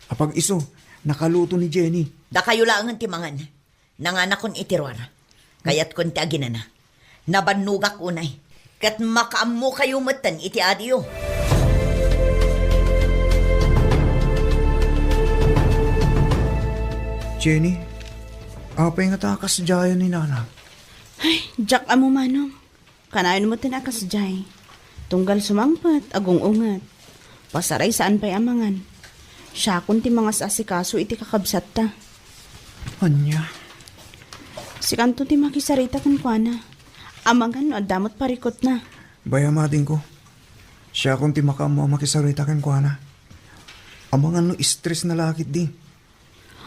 Apag-isu, nakaluto ni Jenny. Dakayo laengen ti mangan. Nanganakon iti ruar. Kayatkon ti aginana. Nabannogak unay. Ket makaammokayo metten iti adiyo. Jenny, apay ngata a kasdiayo ni Nanang? Ay, diak ammo, Manong. Kanayon metten a kasdiay. Tunggal sumangpet, agung-unget. Pasaray saan pay a mangan. Siakon ti mangas-asikaso iti kakabsatta. Ania? Sikanto ti makisarita kenkuana. Amangan no adda met parikutna. Bay-am, adingko. Siakon ti makaammo a makisarita kenkuana. Amangan no stressna la ketdi.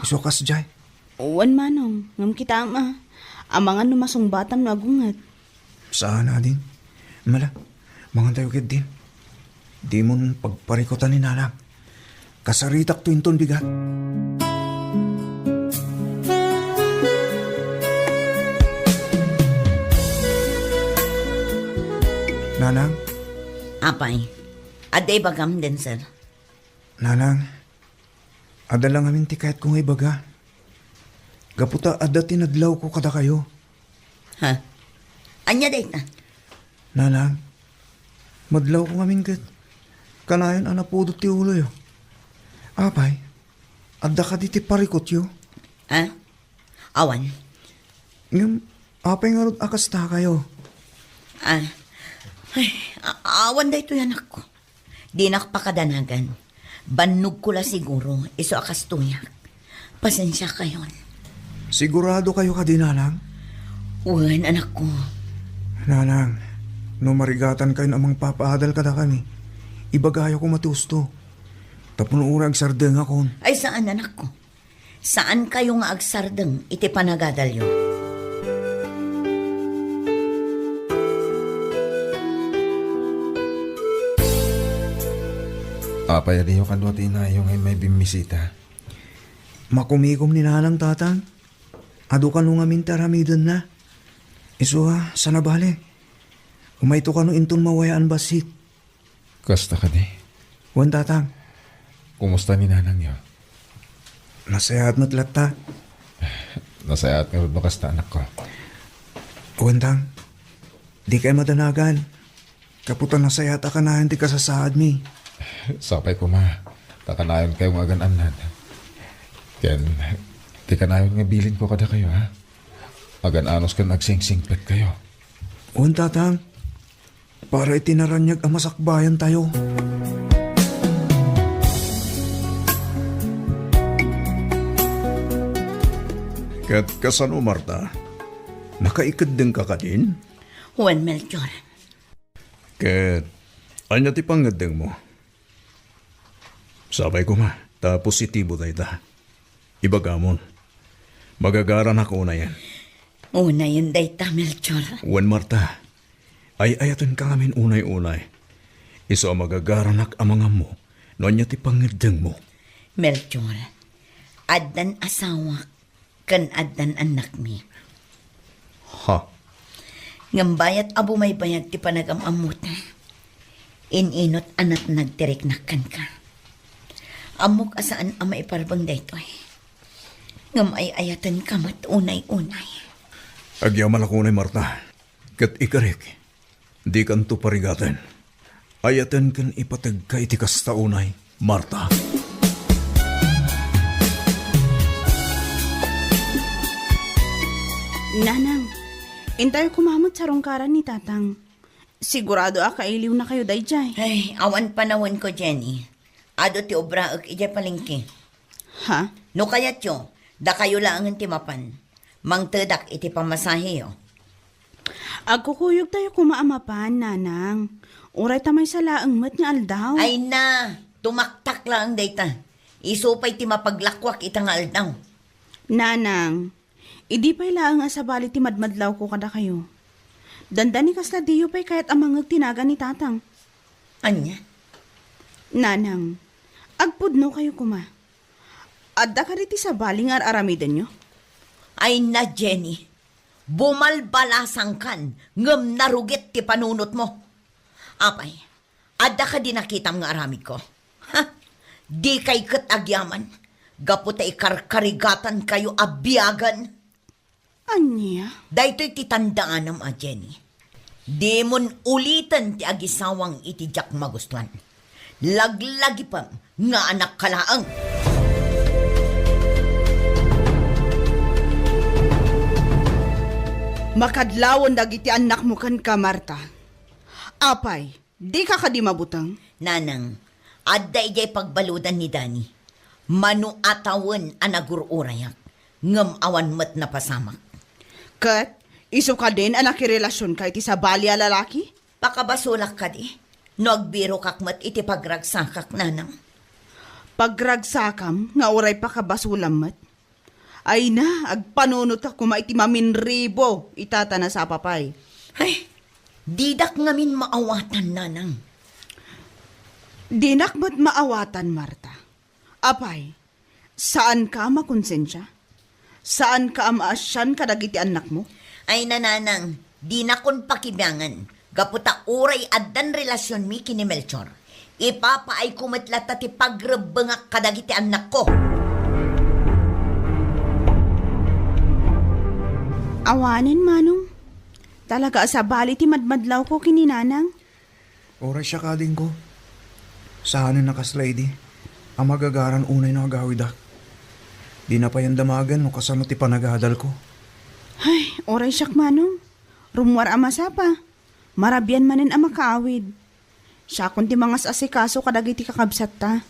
Isu a kasdiay. Wen, Manong, ngem kitaem a. Amangan no masungbatam no agunget. Saan, ading. Mala, mangantayo ketdin. Dimon pagparikutan ni Nanang. Kasaritakto inton bigat. Nanang? Apay, adda ibagam, Denzel? Nanang, adda la ngamin ti kayatko nga ibaga. Gapu ta adda ti nadlawko kadakayo. Ha? Ania dayta? Nanang, madlawko ngamin ket kanayon a napudot ti uloyo. Apay, adda kadi ti parikutyo? Ha? Awan. Ngem, apay ngarud a kastakayo? Ah, ay, a-, awan daytoy, anakko. Dinak pakadanagan. Bannogko la siguro, isu a kastoyak. Pasensiakayon. Sigurado kayo kadi, Nanang? Wen, anakko. Nanang, no marigatan kayon a mangpapaadal kadakami, ibagayo koma ti usto. Tapno uray agsardengakon. Ay, saan, anakko. Saan kayo nga agsardeng iti panagadalyo. Apay, adiyo kano ti inayo nga immay bimmisita? Makumikom ni Nanang, Tatang. Adu kano ngamin ti aramidenna. Isu a, saan a bale. Umayto kano inton mawayaan bassit. Kasta kadi? Wen, Tatang. Kumusta ni Nanangyo? Nasayaat met latta. Nasayaat ngarud no kasta, anakko. Wen, Tang. Dikay madanagan. Gapu ta nasayaat a kanayon ti kasasaadmi. Sapay koma, ta kanayonkayo nga agan-annad. Ken, ti kanayon nga bilinko kadakayo, ha? Agan-anos ken agsingsingpetkayo. Wen, Tatang. Para iti naraniag a masakbayantayo. Ket kasano, Marta? Nakaikeddengka kadin? Wen, Melchor. Ket ania ti pangngeddengmo? Sapay koma, ta positibo dayta. Ibagamon, magagaranak unayen. Unayen dayta, Melchor. Wen, Marta, ay-ayatenka ngamin unay-unay. Isu a magagaranak a mangammo no ania ti pangngeddengmo. Melchor, addan asawak ken addan annakmi. Ha? Ngem bayat a bumaybayag ti panagam-ammota, in-inot a natnag ti riknak kenka. Ammok a saan a maiparbeng daytoy. Ngem ay-ayatenka met unay-unay. Agyamanak unay, Marta, ket ikarik. Dikanto parigaten. Ayaten ken ipategka iti kasta unay, Marta. Nanang, intayo koma met sarungkaran ni Tatang. Sigurado a kailiwnakayo daydiay. Ay, awan panawenko, Jenny. Adu ti obraek idiay palengke. Ha? No kayatyo, dakayo laengen ti mapan. Mangtedak iti pamasaheyo. Agkukuyogtayo koma a mapan, Nanang. Uray ta maysa laeng met nga aldaw. Ay na, tumaktak laeng dayta. Isu pay ti mapaglakuak ita nga aldaw. Nanang, idi pay laeng a sabali ti madmadlawko kadakayo. Dandani kasla diyo pay kayat a mangngeg ti nagan ni Tatang. Ania? Nanang, agpudnokayo koma. Adda kadi ti sabali nga ar-aramidenyo? Ay na, Jenny, bumalbalasangkan ngem narugit ti panunotmo. Apay, adda kadi nakitam nga aramidko? Ha? Dikay ket agyaman, gapu ta ikarkarigatankayo a biagen. Ania? Daytoy ti tandaanam a, Jenny. Dimon uliten ti agisawang iti diak magustuan. Laglagipem nga anakka laeng. Makadlawen dagiti annakmo kenka, Marta. Apay, dika kadi mabuteng? Nanang, adda idiay pagbaludan ni Dani. Mano a tawen a nagur-urayak, ngem awan met napasamak. Ket isu kadin a nakirelasionka iti sabali a lalaki? Pakabasolak kadi no agbirokak met iti pagragsakak, Nanang. Pagragsakam nga uray pakabasolam met? Ay na, agpanunotka koma iti maminribo, ita ta nasapa pay. Ay, didak ngamin maawatan, Nanang. Dinak met maawatan, Marta. Apay, saanka a makonsensia? Saanka a maasian kadagiti annakmo? Ay, Nanang, dinakon pakibiangen. Gapu ta uray addan relasionmi ken ni Melchor, ipapaayko met latta ti pagrebbengak kadagiti annakko. Awanen, Manong. Talaga a sabali ti madmadlawko ken ni Nanang. Uray siak, adingko. Saanen a kasla idi a magagaran unay no agawidak. Dina pay damagen no kasano ti panagadalko. Ay, uray siak, Manong. Rummuar a masapa. Marabian manen a makaawid. Siakon ti mangas-asikaso kadagiti kakabsatta.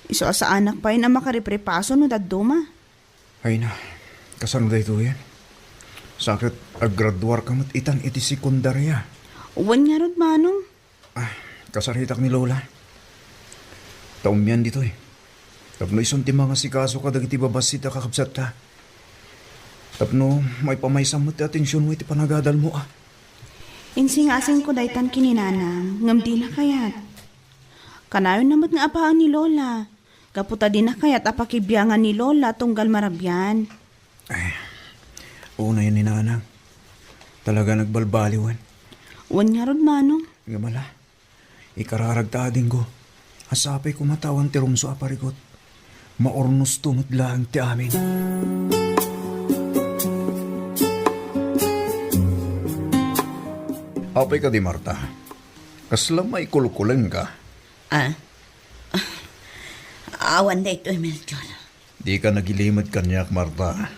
Isu a saanak pay a makariprepaso no dadduma. Ay na, kasano daytoyen? Sa ket aggraduarka met itan iti sekundaria. Wen ngarud, Manong. Ah, kasaritak ni Lola. Ta ummian ditoy. Tapno isun ti mangasikaso kadagiti babassit a kakabsatta. Tapno maipamaysam met ti atensionmo iti panagadalmo, ah. Insingasinko daytan ken ni Nanang, ngem dina kayat. Kanayonna met nga apaen ni Lola. Gapu ta dina kayat a pakibiangan ni Lola tunggal marabian. Ay, unay ni Nanang. Talaga nagbalbaliwen. Wen ngarud, Manong. Ngem ala, ikararagta adingko. Asapay koma ta awan ti rumsua a parigot. Maurnosto met laeng ti amin. Apay kadi, Marta? Kasla maikulkulengka? Ah? Awan daytoy, Melchor. Dika nagilimed kaniak, Marta.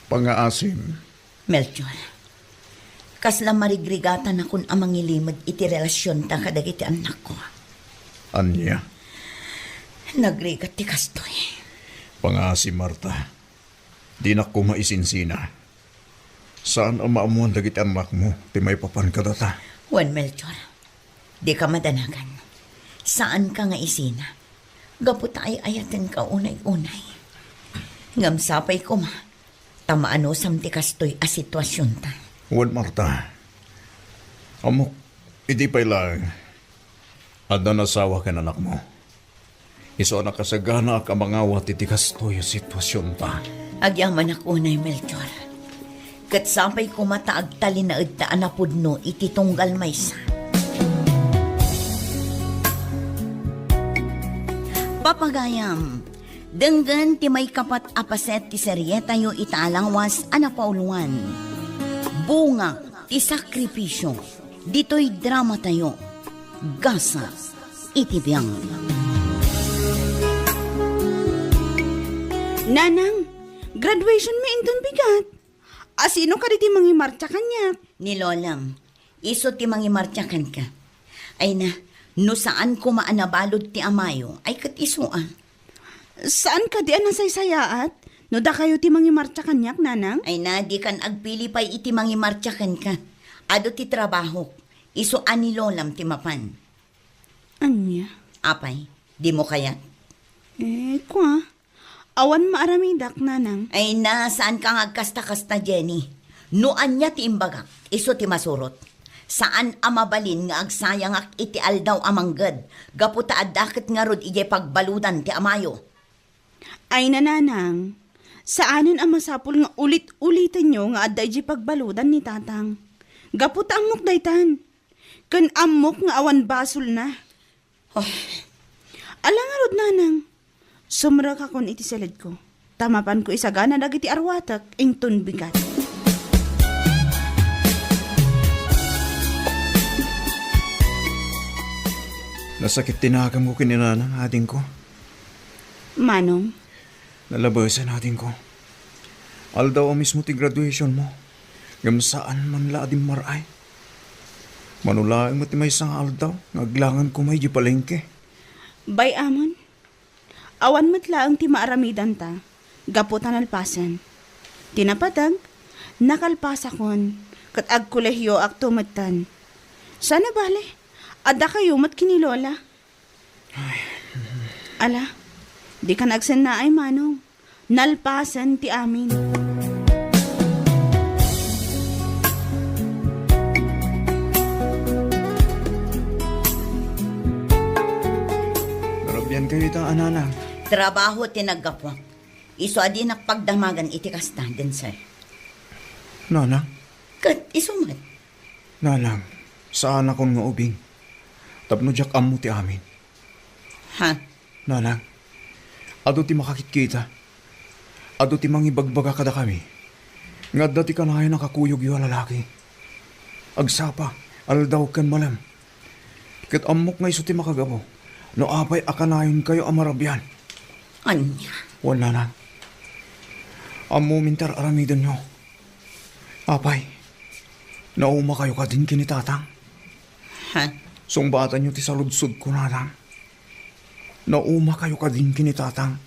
Pangaasim. Melchor, kasla marigrigatanakon a mangilimed iti relasionta kadagiti annakko. Ania? Nagrigat ti kastoy. Pangaasim, Marta. Dinak koma isinsina. Saan a maammuan dagiti annakmo ti maipapan kadata. Wen, Melchor, dika madanagan. Saanka nga isina. Gapu ta ay-ayatenka unay-unay. Ngem sapay koma ta maanusam ti kastoy a situasionta. Wen, Marta. Ammok, idi pay laeng, adda nasawa ken anakmo. Isu a nakasaganaak a mangawat iti kastoy a situasionta. Agyamanak unay, Melchor. Ket sapay koma ta agtalinaedta a napudno iti tunggal maysa. Papagayam, denggen ti maikapat a paset ti serietayo ita a lawas a napauluan, Bunga ti Sakripisio. Ditoy dramatayo, Gasa iti Biang. Nanang, graduation mi inton bigat. A sino kadi ti mangimartsa kaniak? Ni Lolam. Isu ti mangimartsa kenka. Ay na, no saan koma a nabalud ti amayo, ay ket isu a. Saan kadi a nasaysayaat no dakayo ti mangimartsa kaniak, Nanang? Ay na, dikan agpili pay iti mangimartsa kenka. Adu ti trabahok. Isu a ni Lolam ti mapan. Ania? Apay, dimo kayat? Eh, kua. Awan maaramidak, Nanang. Ay na, saanka nga agkasta-kasta, Jenny. No ania ti imbagak, isu ti masurot. Saan a mabalin nga agsayangak iti aldaw a mangged, gapu ta adda ket ngarud idiay pagbaludan ti amayo. Ay na, Nanang, saanen a masapul nga ulit-ulitenyo nga adda idiay pagbaludan ni Tatang. Gapu ta ammok daytan. Ken ammok nga awan basolna. Oh. Ala ngarud, Nanang. Sumrekakon iti siledko. Ta mapanko isagana dagiti arwatek inton bigat. Nasakit ti naganko ken ni Nanang, adingko. Manong? Nalabesen, adingko. Aldaw a mismo ti graduationmo. Ngem saan man la a dimmar-ay. Mano laeng met ti maysa nga aldaw nga aglangan koma idiay palengke. Bay-amon, awan met laeng ti maaramidanta gapu ta nalpasen. Ti napateg, nakalpasakon, ket agkolehioakto metten. Saan a bale, addakayo met ken ni Lola. Ala, dikan agsennaay, Manong. Nalpasen ti amin. Narabiankayo ita a Nanang. Trabaho ti naggapuak. Isu a dinak pagdamagan iti kasta, Denser. Nanang? Ket isu met. Nanang, saanakon nga ubing. Tapno diak ammo ti amin. Ha? Nanang, adu ti makakitkita. Adu ti mangibagbaga kadakami nga adda ti kanayon a kakuyogyo a lalaki. Agsapa, aldaw ken malem. Ket ammok nga isu ti makagapu no apay a kanayonkayo a marabian. Ania? Wen, Nanang. Ammomin ti ar-aramidenyo. Apay, naumakayo kadin ken ni Tatang? Ha? Sungbatanyo ti saludsodko, Nanang. Naumakayo kadin ken ni Tatang?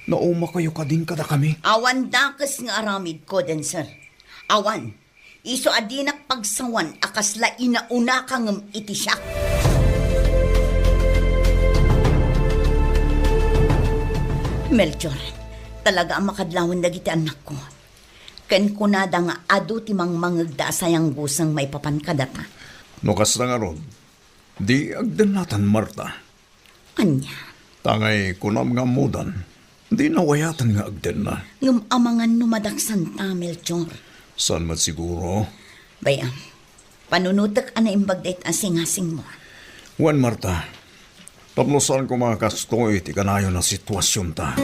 Naumakayo kadin kadakami? Awan dakes nga aramidko, Denser. Awan. Isu a dinak pagsawan a kasla inaunaka ngem iti siak. Melchor, talaga a makadlawan dagiti annakko. Ken kunada nga adu ti mangmangegda a sayangguseng maipapan kadata. No kasta ngarud, di agdennatan, Marta. Ania? Tangay kunam nga ammodan, di nawayatan nga agdenna. Ngem amangan no madaksanta, Melchor? Saan met siguro? Bay-am, panunotek a naimbag dayta asingasingmo. Wen, Marta, tapno saan koma kastoy ti kanayon a situasionta.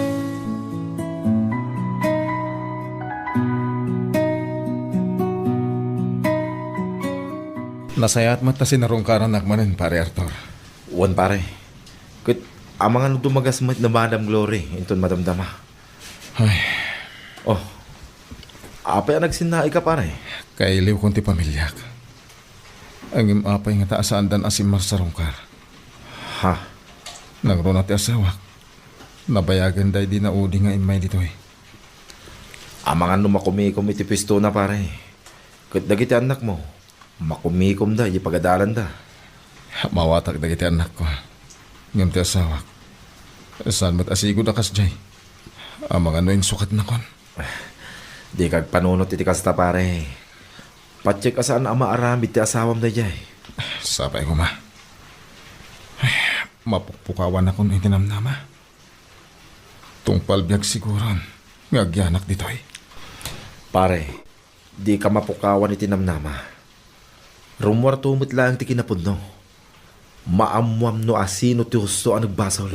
Nasayaat met ta sinarungkarannak manen, Pare Arthur. Wen, pare. Ket amangan no dumagas met ni Madam Glory inton madamdama. Ay. Oh. Apay a nagsinnaika, pare? Kailiwkon ti pamiliak. Ngem apay ngata a saandan a simmarsarungkar? Ha? Nangruna ti asawak. Nabayagen daydi naudi nga immay ditoy. Amangan no makumikom iti puestona, pare. Ket dagiti annakmo, makumikomda iti pagadalanda. Mawatak dagiti annakko. Ngem ti asawak, saan met a sigud a kasdiay. Amangan no insukatnakon. Dika agpanunot iti kasta, pare. Patiek a saan a maaramid ti asawam daydiay. Sapay koma. Mapukpukawanakon iti namnama. Tungpal biag siguron nga agyanak ditoy. Pare, dika mapukawan iti namnama. Rummuarto met laeng ti kinapudno. Maammuam no asino ti husto a nagbasol.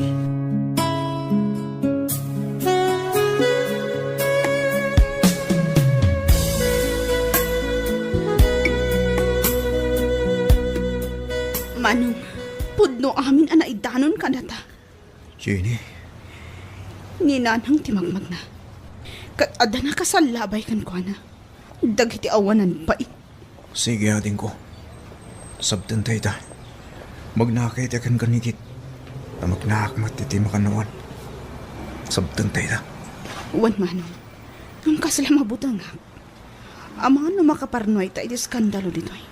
Manong, pudno amin a naidanon kadata. Jenny. Ni Nanang ti magmagna. Ket adda nakasallabay kenkuana dagiti awanan pay. Sige, adingko. Sabtenta ita. Magnaka ita ken kanigit. Ta magnaak met iti makannawan. Sabtenta ita. Wen, Manong. Ngem kasla mabutengak. Amangan no makaparnuay ta iti eskandalo ditoy.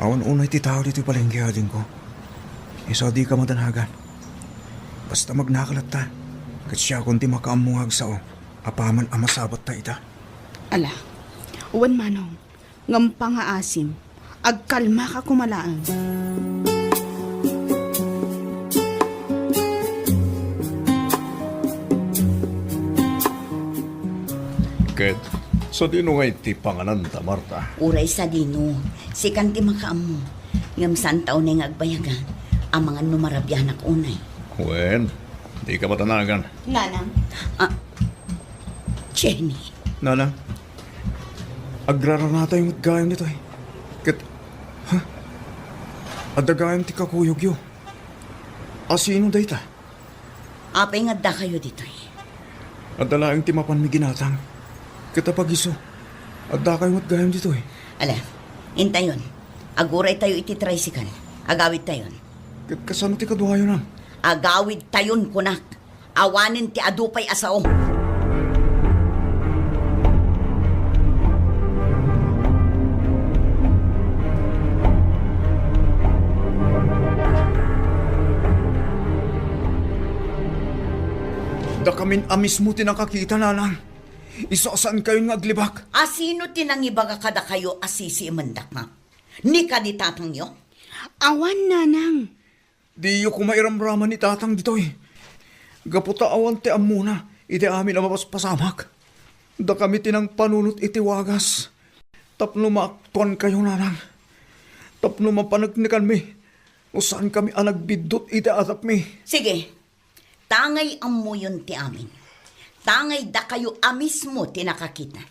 Awan unay ti tao ditoy palengke, adingko. Isu a dika madanagan. Basta magnaka latta, ket siakon ti makaammo nga agsao apaman a masabatta ita. Ala, wen, Manong, ngem pangaasim, agkalmaka koma laeng. Ket sadino ngay ti pangananta, Marta? Uray sadino, sikan ti makaammo. Ngem saanta unay nga agbayagan, amangan no marabianak unay. Wen, dika madanagan. Nanang. Ah, Jenny. Nanang, agraranatayo met gayam ditoy. Ket, ha? Adda gayam ti kakuyogyo. Asino dayta? Apay nga addakayo ditoy? Adda laeng ti mapanmi ginatang. Ket apag-isu, addakayo met gayam ditoy. Ala, intayon. Aguraytayo iti tricycle. Agawidtayon. Ket kasano ti kaduayo, Nang? Agawidtayon, kunak. Awanen ti adu pay a sao. Dakamin a mismo ti nakakita, Nanang. Isu a saankayon nga aglibak. Asino ti nangibaga kadakayo a sisiimendak, ha? Ni kadi tatangyo? Awan, Nanang. Diyo koma iramraman ni Tatang ditoy. Gapu ta awan ti ammona iti amin a mapaspasamak. Dakami ti nangpanunot iti wagas tapno maaktuankayo, Nanang. Tapno mapaneknekanmi no saankami a nagbiddut iti adapmi. Sige, tangay ammoyon ti amin. Tangay dakayo a mismo ti nakakita.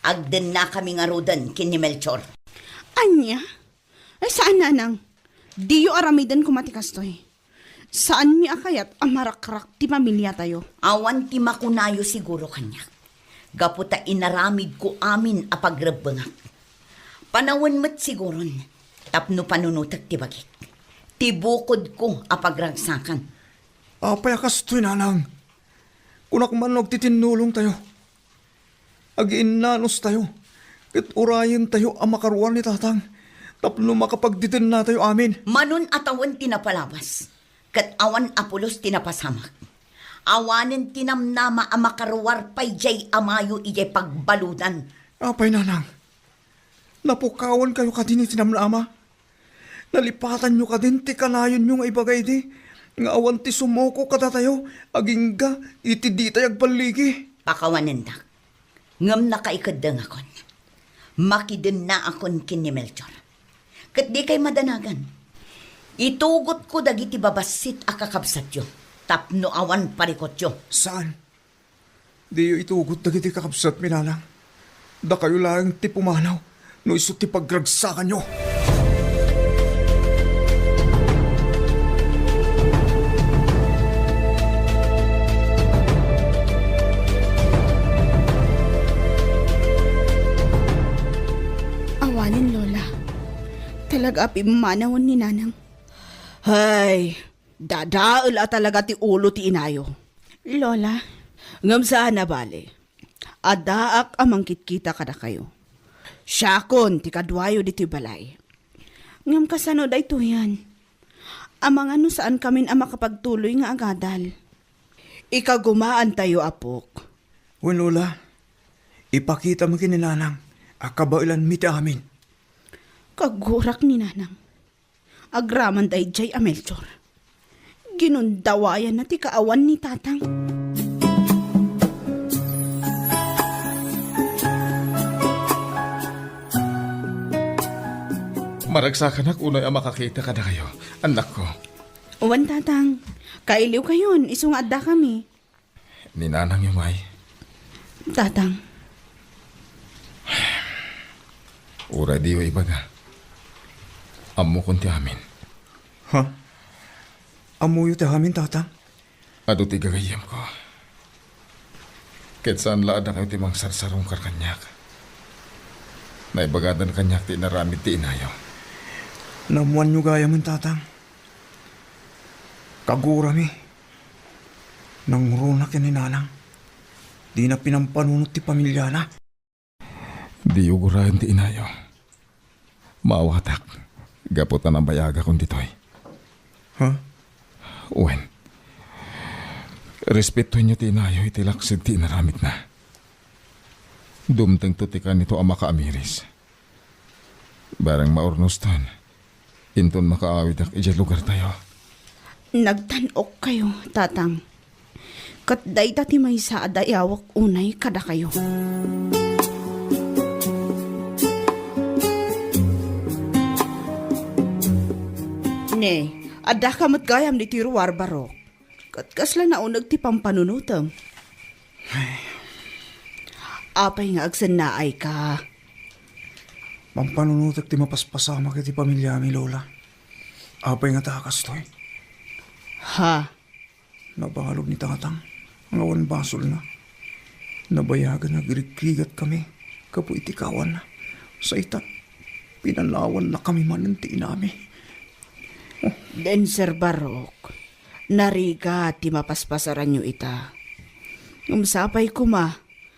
Agdennakami ngaruden ken ni Melchor. Ania? Ay, saan, Nanang. Diyo aramiden koma ti kastoy. Saanmi a kayat a marakrak ti pamiliatayo. Awan ti makunayo siguro kaniak. Gapu ta inaramidko amin a pagrebbengak. Panawen met siguron tapno panunotek ti bagik. Ti bukodko a pagragsakan. Apay a kastoy, Nanang? Kunak man no agtitinnulongtayo. Agiinnanustayo. Ket urayentayo a makaruar ni Tatang tapno makapagdidennatayo amin. Manon a tawen ti napalabas, ket awan a pulos ti napasamak. Awanen ti namnama a makaruar pay diay amayo idiay pagbaludan. Apay, Nanang? Napukawankayo kadi ni ti namnama? Nalipatanyo kadin ti kanayonyo nga ibaga idi nga awan ti sumuko kadatayo agingga iti ditay agballigi? Pakawanendak. Ngem nakaikeddengakon. Makidennaakon ken ni Melchor. Ket dikay madanagan. Itugotko dagiti babassit a kakabsatyo tapno awan parikutyo. Saan? Diyo itugot dagiti kakabsatmi, Nanang. Dakayo laeng ti pumanaw no isu ti pagragsakanyo. Awanen, Lola. Talaga a pimmanawen ni Nanang. Hay, dadael a talaga ti ulo ti inayo. Lola. Ngem saan a bale. Addaak a mangkitkita kadakayo. Siakon ti kaduayo ditoy balay. Ngem kasano daytoyen? Amangan no saankamin a makapagtuloy nga agadal. Ikagumaantayo, apok. Wen, Lola, ipakitam ken ni Nanang a kabaelanmi ti amin. Kagurak ni Nanang. Agraman daydiay a Melchor. Ginundawayanna ti kaawan ni Tatang. Maragsakanak unay a makakita kadakayo, annakko. Wen, Tatang. Kailiwkayon, isu nga addakami. Ni Nanangyo ngay. Tatang. Uray diyo ibaga. Ammokon ti amin. Ha? Ammoyo ti amin, Tatang? Adu ti gagayyemko. Ket saan la a dakayo ti mangsarsarungkar kaniak. Naibagadan kaniak ti inaramid ti inayo. Naammoanyo gayamen, Tatang. Kagurami. Nangruna ken ni Nanang. Dina pinampanunot ti pamiliana. Diyo guraen ti inayo. Maawatak, gapu ta nabayagakon ditoy. Ha? Wen, respetoenyo ti inayo iti laksid ti inaramidna. Dumtengto ti kanito a makaamiris. Bareng maurnoston, inton makaawidak idiay lugartayo. Nagtan-okkayo, Tatang. Ket dayta ti maysa a dayawek unay kadakayo. Ne, addaka met gayam ditoy ruar, Barok. Ket kasla nauneg ti pampanunotem. Apay nga agsennaayka? Pampanunotek ti mapaspasamak iti pamiliami, Lola. Apay ngata a kastoy? Ha? Nabalud ni Tatang nga awan basolna. Nabayagan nga agrigrigat kami gapu iti kawan. Sa ita, pinanawanna kami manen ti inami. Oh. Denser Barok, narigat ti mapaspasaranyo ita. Ngem sapay koma,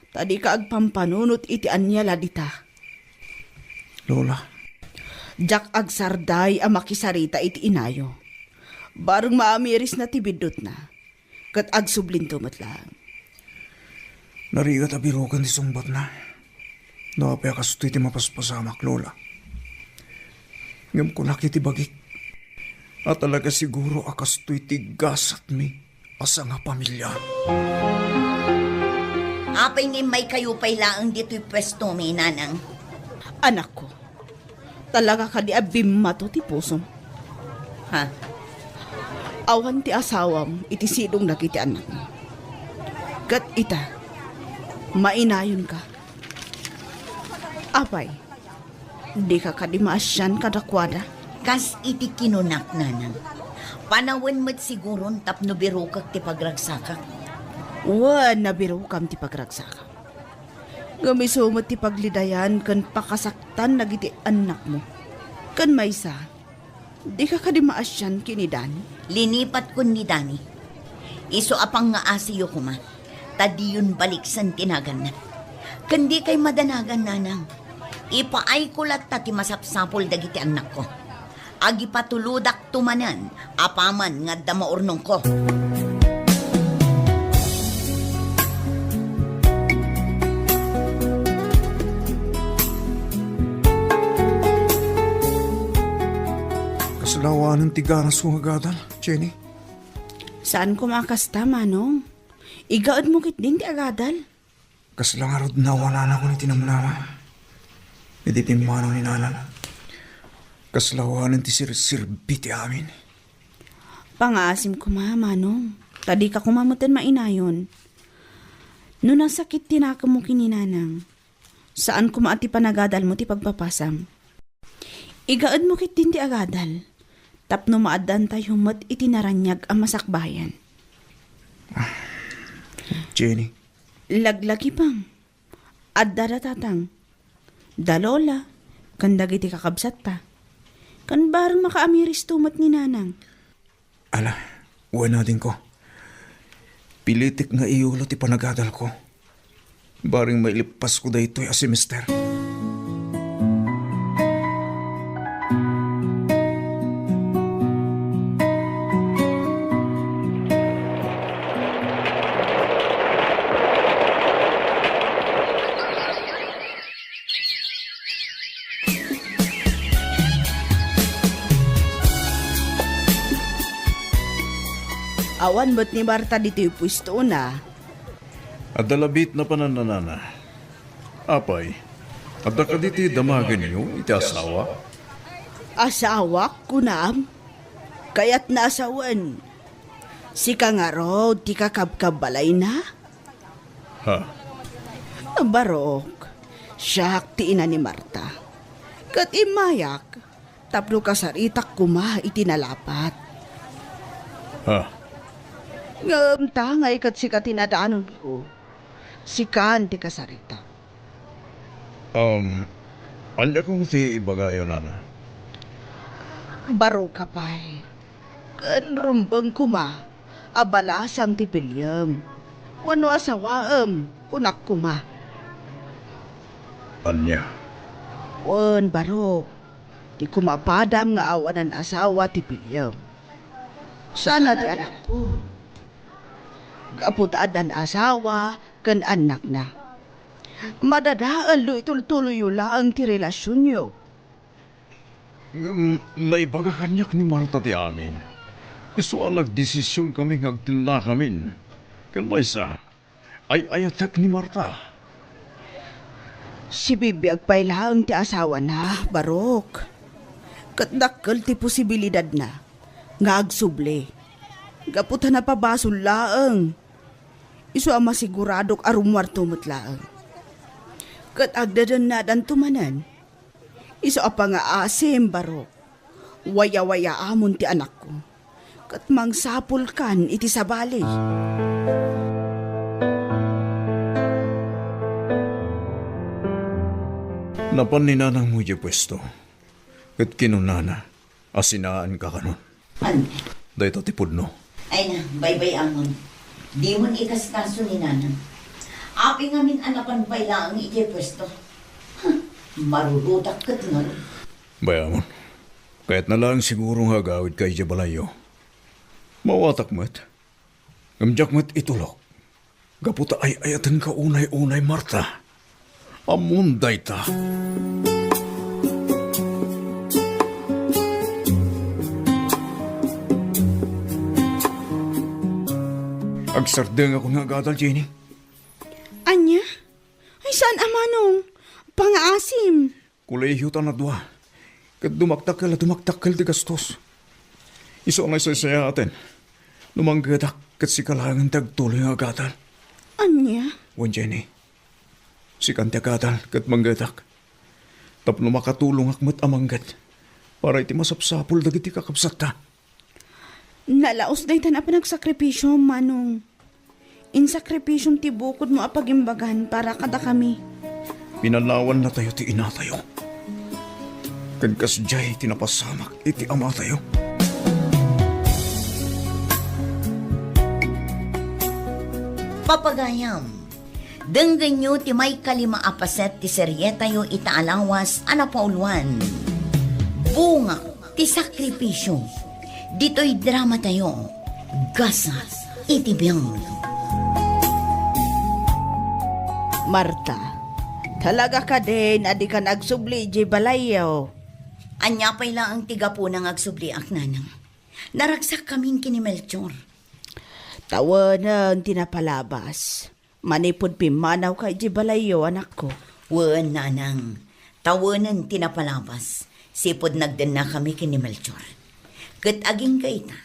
ta dika agpampanunot iti ania la dita. Lola. Diak agsarday a makisarita iti inayo. Bareng maamirisna ti biddutna, ket agsublinto met laeng. Narigat a biroken ti sungbatna. No apay a kastoy ti mapaspasamak, Lola. Ngem kunak iti bagik a talaga siguro a kastoy ti gasatmi a sangapamilia. Apay nga immaykayo pay laeng ditoy puestomi, Nanang? Anakko, talaga kadi a bimmato ti pusom? Ha? Awan ti asawam iti sidong dagiti annakmo. Ket ita, mainayonka. Apay, dika kadi maasian kadakuada? Kas iti kinunak, Nanang, panawen met siguron tapno birokek ti pagragsakak. Wen, nabirokam ti pagragsakam. Ngem isu met ti paglidayan ken pakasaktan dagiti annakmo. Ken maysa, dika kadi maasian ken ni Dani? Linipatkon ni Dani. Isu a pangngaasiyo koma. ta diyon baliksen ti naganna. Ken dikay madanagan, nanang. Ipaayko latta ti masapsapul dagiti annakko. Agipatulodakto manen apaman nga adda maurnongko. Kasla awanen ti ganasmo nga agadal, Jenny? Saan koma a kasta, Manong. Igaedmo ketdin ti agadal. Kasla ngarud nawalanakon iti namnama. Idi pimmanaw ni Nanang, kasla awanen ti sirserbi ti amin. Pangaasim koma, Manong, ta dika koma metten mainayon. No nasakit ti nakemmo ken ni Nanang, saan koma a ti panagadalmo ti pagpapasam. Igaedmo ketdin ti agadal, tapno maaddaantayo met iti naraniag a masakbayan. Jenny. Laglagipem. Adda da tatang, da lola, ken dagiti kakabsatta. Ken bareng makaamiristo met ni nanang. Ala, wen adingko. Pilitek nga iyulo ti panagadalko. Bareng mailippasko daytoy a semester. Awan met ni Marta ditoy puestona. Adda labi ti napanan nanana. Apay, adda kadi ti damagenyo iti asawa? Asawak, kunam? Kayatna a sawen. Sika ngarud ti kakabkabbalayna? Ha? Barok, siak ti ina ni Marta. Ket immayak tapno kasaritak koma iti nalapat. Ha? Ngem tangay ket sika ti nadanonko. Sikan ti kasaritak. Um, ania koma ti ibagayo, nana? Barok, apay. Ken rumbeng koma a balasang ti piliem. Wenno asawaem, kunak koma. Ania? Wen, barok. Ti kumapadam nga awanan asawa ti piliem. Sana ti anakko. Gapu ta addan asawa ken annakna. Madadael no itultuloyyo laeng ti relasionyo. Ngem naibaga kaniak ni Marta ti amin. Isu a nagdesisionkami nga agtellakamin. Ken maysa, ay-ayatek ni Marta. Sibibiag pay laeng ti asawana, Barok. Ket dakkel ti posibilidadna nga agsubli. Gapu ta napabasol laeng. Isu a masiguradok a rummuarto met laeng. Ket agdadannadanto manen. Isu a pangaasim, Barok. Wayawayaamon ti anakko. Ket mangsapulkan iti sabali. Napan ni nanangmo idiay puesto, ket kinunana a sinaanka kanon. Ania? Dayta ti pudno. Ay na, baybay-amon. Dimon ikaskaso ni nanang. Apay ngamin a napan pay laeng idiay puesto. Huh, marurutak ket ngarud. Bay-amon. Kayatna laeng siguro nga agawidka idiay balayyo. Maawatak met. Ngem diak met itulok. Gapu ta ay-ayatenka unay-unay, Marta. Ammom dayta. Agsardengakon nga agadal, Jenny. Ania? Ay, saan a manong? Pangaasim. Kolehiyo ta nadua, ket dumakdakkel a dumakdakkel ti gastos. Isu a nasaysayaaten no manggedak ket sika laengen ti agtuloy nga agadal. Ania? Wen, Jenny, sikan ti agadal ket manggedak tapno makatulongak met a mangget para iti masapsapul dagiti kakabsatta. Nalaos daytan a panagsakripisio, Manong. Insakripisiom ti bukodmo a pagimbagan para kadakami. Pinanawannatayo ti inatayo. Ken kasdiay ti napasamak iti amatayo. Apagayam, denggenyo ti maikalima a paset ti serietayo ita a lawas a napauluan, Bunga ti Sakripisio. Ditoy dramatayo, Gasat iti Biag. Marta, talaga kadin a dikan agsubli idiay balayyo? Ania pay laeng ti gapuna nga agsubliak, nanang? Naragsak kamin ken ni Melchor. Tawenen ti napalabas. Manipud pimmanawka idiay balayyo, anakko. Wen, nanang. Tawenen ti napalabas. Sipud nagdennakami ken ni Melchor. Ket agingga ita,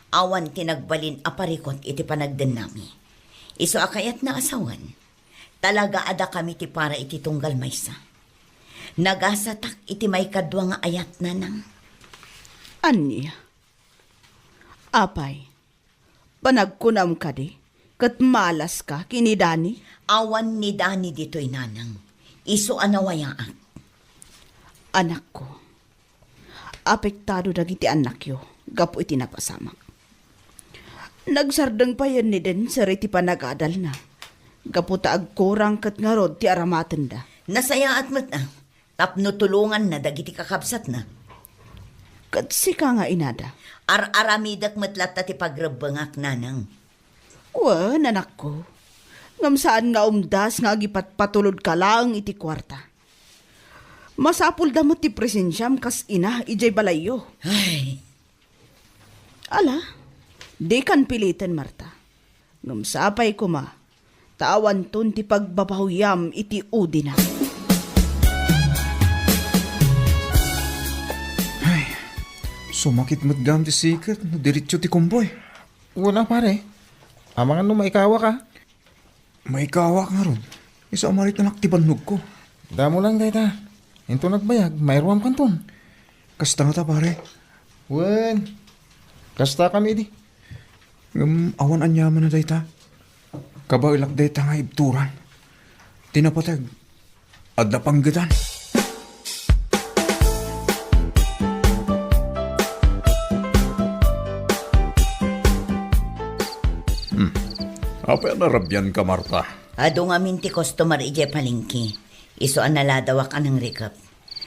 awan ti nagbalin a parikut iti panagdennami. Isu a kayatna a sawen, talaga a dakami ti para iti tunggal maysa. Nagasatak iti maikadua nga ayat, nanang. Ania? Apay, panagkunam kadi, ket malaska ken ni Dani? Awan ni Dani ditoy, nanang. Isu a nawayaak. Anakko, apektado dagiti annakyo gapu iti napasamak. Nagsardeng payen ni Denser iti panagadalna, gapu ta agkurang ket ngarud ti aramatenda. Nasayaat met, a. Tapno tulonganna dagiti kakabsatna. Ket sika nga inada? Ar-aramidek met latta ti pagrebbengak, nanang. Wen, anakko. Ngem saan nga umdas nga agipatpatulodka laeng iti kuarta. Masapulda met ti presensiam kas ina idiay balayyo. Ay. Ala, dikan piliten, Marta. Ngem sapay koma, ta awanton ti pagbabahoyam iti udina. Ay, sumakit met gayam ti siket no diretso ti kumboy. Wala, pare. Amangan no maikawak a. Maikawak ngarud. Isu a maritanak ti bannogko. Damo lang dayta. Inton agbayag, mairuam kanton. Kasta ngata, pare. Wen, kasta kami idi. Ngem awan aniaman a dayta. Kabaelak dayta nga ibturan. Ti napateg, adda panggetan. Hmm. Apay a narabianka, Marta? Adu ngamin ti customer idiay palengke. Isu a naladawak a nangrikep.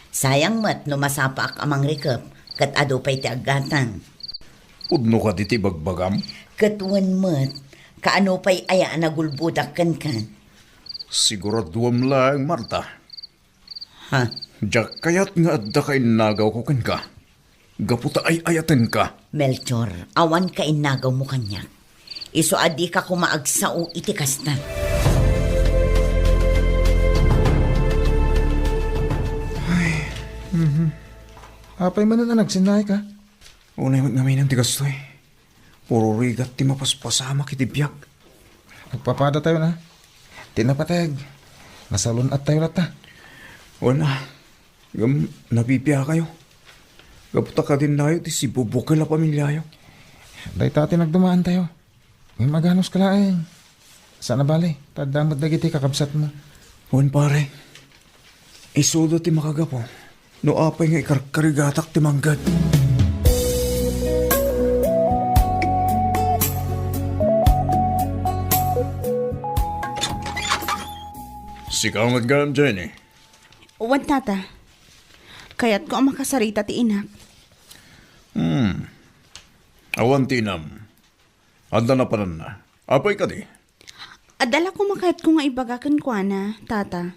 Sayang met no masapaak a mangrikep ket adu pay ti aggatang. Pudno kadi ti ibagbagam? Ket wen met, kaano pay aya a nagulbodak kenka? Siguraduem laeng, Marta. Ha? Diak kayat nga adda kainnagawko kenka. Gapu ta ay-ayatenka. Melchor, awan kainnagawmo kaniak. Isu a dika koma agsao iti kasta. Ay, mhm. Apay manen a nagsinnaayka? Unay met ngamin ti kastoy. Puro rigat ti mapaspasamak iti biag. Agpapadatayo na. Ti napateg, nasalun-attayo latta. Wen a, ngem nabibiakayo. Gapu ta kadinnayo ti sibubukel a pamiliayo. Dayta ti nagdumaantayo. Ngem aganuska laeng. Saan a bale, ta adda met dagiti kakabsatmo. Wen, pare. Isuda ti makagapu no apay nga ikarkarigatak ti mangged. Sika met gayam, Jenny. Wen, tata. Kayatko a makasarita ti inak. Hmm. Awan ti inam. Adda napananna. Apay kadi? Adda la koma kayatko nga ibaga kenkuana, tata.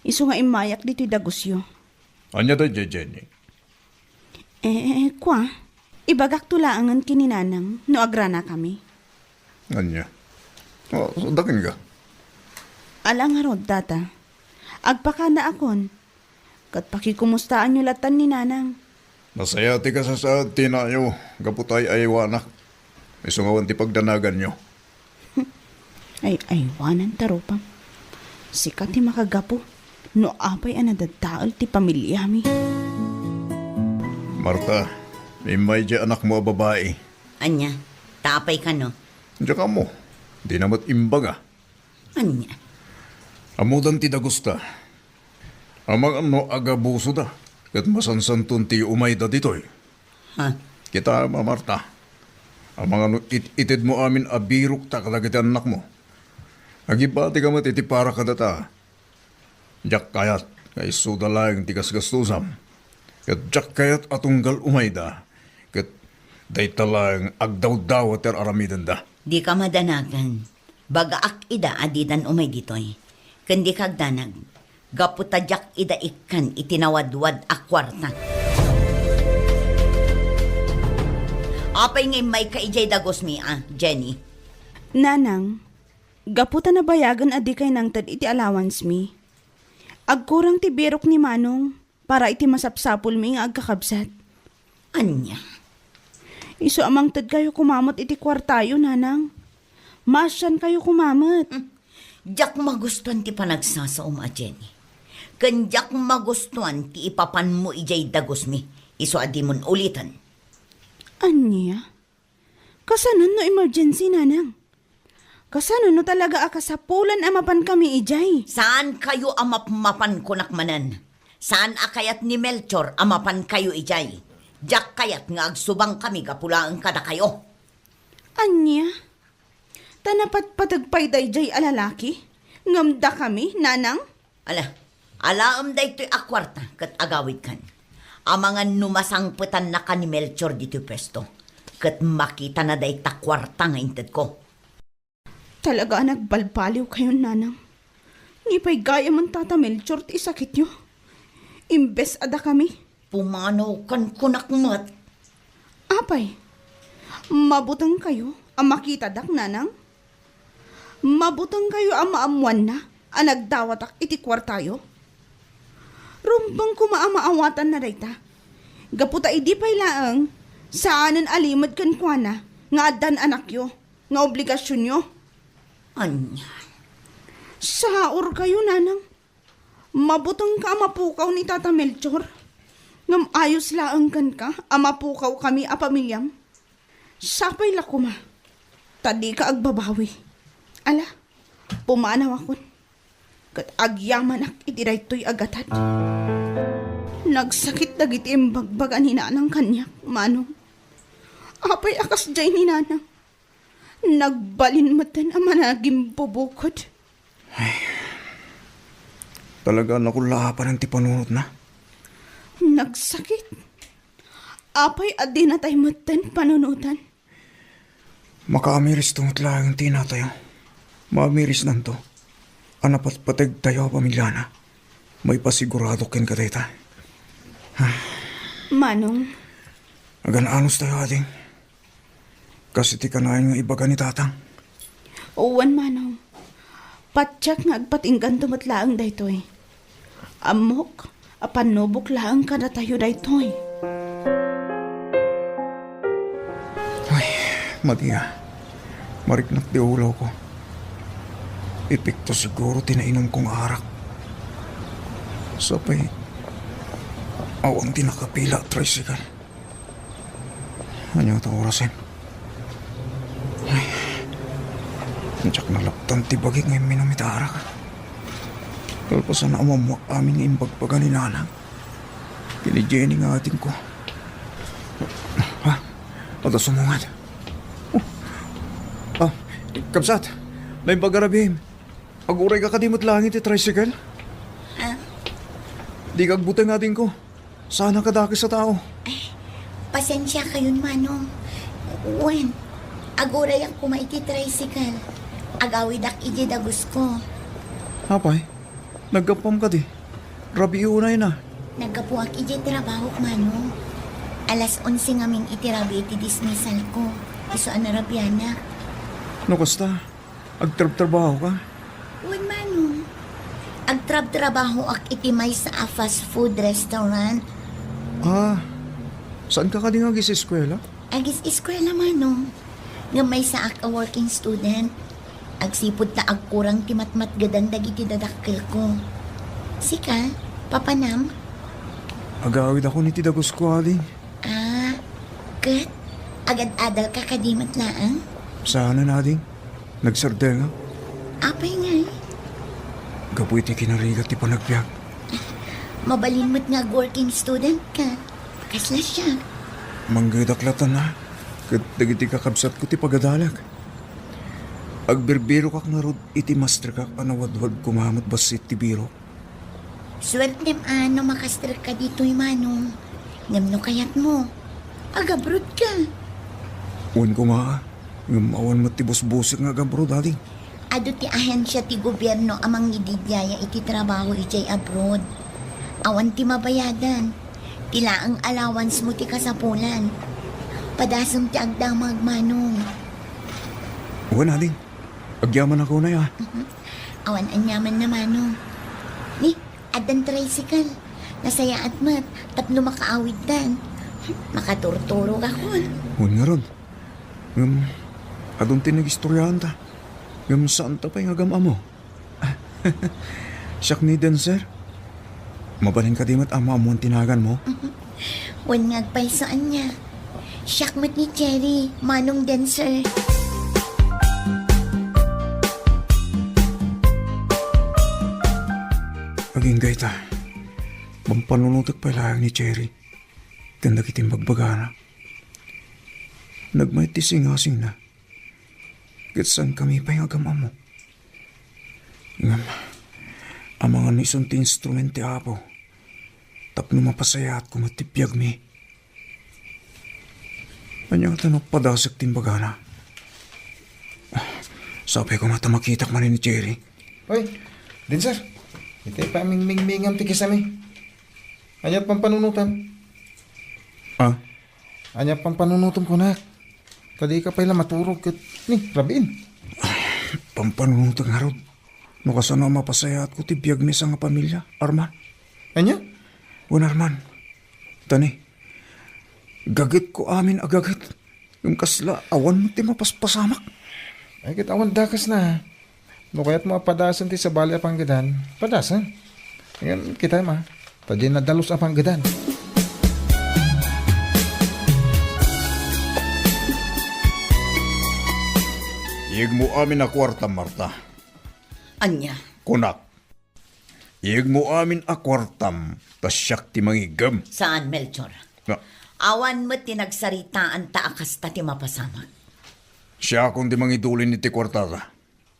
Isu nga immayak ditoy dagusyo. Ania daydiay, Jenny? Eh, kua, ibagakto laengen ken ni Nanang no agranakami. Ania? Oh, dakengka. Ala ngarud, tata. Agpakadaakon. Ket pakikumustaanyo latta ni Nanang. Nasayaat ti kasasaad ti inayo gapu ta ay-aywanak. Isu nga awan ti pagdanaganyo. Ay-aywananta rupam. Sika ti makagapu no apay a nadadael ti pamiliami. Marta, immay diay anakmo a babai. Ania? Ta apay kano? Diak ammo. Dina met imbaga. Ania? Ammodan ti dagusta. Amangan no agabusoda, ket masansanton ti umayda ditoy. Ha? Kita, a Marta. Amangan no it-itedmo amin a birokta kadagiti annakmo. Agibatika met iti para kadata. Diak kayat nga isuda laeng ti gasgastusam. Ket diak kayat a tunggal umayda. Ket dayta laeng agdawdawat ti ar-aramidenda. Dika madanagan. Bagaak ida a didan umay ditoy. Ken dika agdanag. Gapu ta diak ida ikkan iti nawadwad a kuarta. Apay nga immayka idiay dagusmi a, Jenny? Nanang, gapu ta nabayagen a dikay nangted iti allowance mi, agkurang ti birok ni Manong para iti masapsapulmi nga agkakabsat. Ania? Isu a mangtedkayo koma met iti kuartayo, Nanang. Maasiankayo koma met. Hmm. Diak magustuan ti panagsasaom a, Jenny. Ken diak magustuan ti ipapanmo idiay dagusmi. Isu a dimon uliten. Ania? Kasano no emergency, Nanang? Kasano no talaga a kasapulan a mapankami idiay? Saankayo a mapmapan, kunak manen. Saan a kayat ni Melchor a mapankayo idiay. Diak kayat nga agsubangkami gapu laeng kadakayo. Ania? Ta napatpateg pay daydiay a lalaki? Ngem dakami, Nanang? Ala, alaem daytoy a kuarta ket agawidkan. Amangan no masangpetannaka ni Melchor ditoy puesto, ket makitana dayta kuarta nga intedko. Talaga a nagbalbaliwkayon, Nanang. Ni pay gayamen Tata Melchor ti isakityo. Imbes a dakami. Pumanawkan, kunak met. Apay, mabutengkayo a makitadak, Nanang? Mabutengkayo a maammoanna a nagdawatak iti kuartayo? Rumbeng koma a maawatanna dayta. Gapu ta idi pay laeng, saanen a limed kenkuana nga addan anakyo nga obligasionyo. Ania? Saurkayo, Nanang. Mabutengka a mapukaw ni Tata Melchor. Ngem ayos laeng kenka a mapukawkami a pamiliam. Sapay la koma ta dika agbabawi. Ala, pumanawakon. Ket agyamanak iti daytoy a gatad. Nagsakit dagiti imbagbaga ni Nanang kaniak, Manong. Apay a kasdiay ni Nanang? Nagbalin metten a managimbubukod. Ay, talaga a nakullaapanen ti panunotna. Nagsakit. Apay a dinatay metten panunotan? Makaamiristo met laeng ti inatayo. Maamirisnanto a napatpategtayo a pamiliana. Maipasigurado kenka dayta. Manong. Agan-anos tayo, ading. Kas iti kanayon nga ibaga ni Tatang. Wen, Manong. Patiek nga agpatingganto met laeng daytoy. Ammok a pannubok laeng kadatayo daytoy. Ay, Maria, mariknak ti ulawko. Epekto siguro ti nainumko nga arak. Sapay, awan ti nakapila a tricycle. Ania ta orasen? Ay, diak nalaptan ti bagik nga imminum ita arak. Kalpasan a umammoak amin nga imbagbaga ni Nanang ken ni Jenny nga adingko. Ha? Adda sumungad. Oh. Ah, kabsat, naimbag a rabiim. Agurayka kadi met laeng iti tricycle? Ah? Dika agbuteng, adingko. Saan a kadakes a tao. Ay, pasensiakayon, Manong. Wen, agurayak koma iti tricycle. Agawidak iti dagusko. Apay, naggapuam kadi? Rabii unayna. Naggapuak iti trabahok, Manong. Alas onse ngamin iti rabii ti dismissalko. Isu a narabianak. No kasta, agtrabtrabahoka? Wen, Manong. Agtrabtrabahoak iti maysa a fast food restaurant. Ah, saanka kadi nga agis-eskuela? Agis-eskuela, Manong. Ngem maysaak a working student. Agsipud ta agkurang ti matmatgedang dagiti dadakkelko. Sika, papanam? Agawidakon iti dagusko, ading. Ah, ket? Agad-adalka kadi met laeng? Saanen, ading. Nagsardengak. Apay ngay? Gapu iti kinarigat ti panagbiag. Mabalin met nga ag-working student ka. Kasla siak. Manggedak latta, ket dagiti kakabsatko ti pagadalag. Agbirbirokak ngarud iti masterkak a nawadwad koma met bassit ti birok. Suertem a no makasterka ditoy, Manong. Ngem no kayatmo, agabrodka. Wen koma, ngem awan met ti busbusik nga agabroad, ading. Adu ti ahensia ti gobierno a mangididiaya iti trabaho idiay abroad. Awan ti mabayadan. Ti laeng allowance mo ti kasapulan. Padasem ti agdamag, Manong. Wen, ading. Agyamanak unay, a. Mhm. Awan aniamanna, Manong. Ni, addan tricycle. Nasayaat met tapno makaawidtan. Makaturturogakon. Wen ngarud. Ngem, adun ti nagistoriaanta. Ngem saanta pay nga agam-ammo. Siak ni Dancer. Mabalin kadi met a maammuan ti naganmo? Wen nga agpayso ania. Siak met ni Cherry, Manong Dancer. Agingga ita, pampanunotek pay laeng ni Cherry ken dagiti imbagbaganna. Nagmayat ti singasingna. Ket saankami pay nga agam-ammo. Ngem, amangan no isun ti instrument ti Apo tapno mapasayaatko met ti biagmi. Ania ngata no padasek ti imbagana? Sapay koma ta makitak manen ni Cherry. Oy, Dancer, iti pamingmingmingam ti kisami. Ania pampanunotam? Ah? Ania pampanunotam kunak? Ta dika pay la maturog ket ni, rabiin. Pampanunotek ngarud. No kasano a mapasayaatko ti biagmi a sangapamilya, Arman. Ania? Wen, Arman. Tani, gagetko amin a gaget. Ngem kasla, awan met ti mapaspasamak. Ay, ket awan dakesna. No kayatmo a padasen ti sabali a panggedan, padasen. Ngem, kitaem a, ta diay nadalus a panggedan. Iyegmo amin a kuartam, Marta. Ania? Kunak. Iyegmo amin a kuartam, ta siak ti mangiggem. Saan, Melchor. Na- Awan met ti nagsaritaanta a kasta ti mapasamak. Siakon ti mangidulin iti kuartada.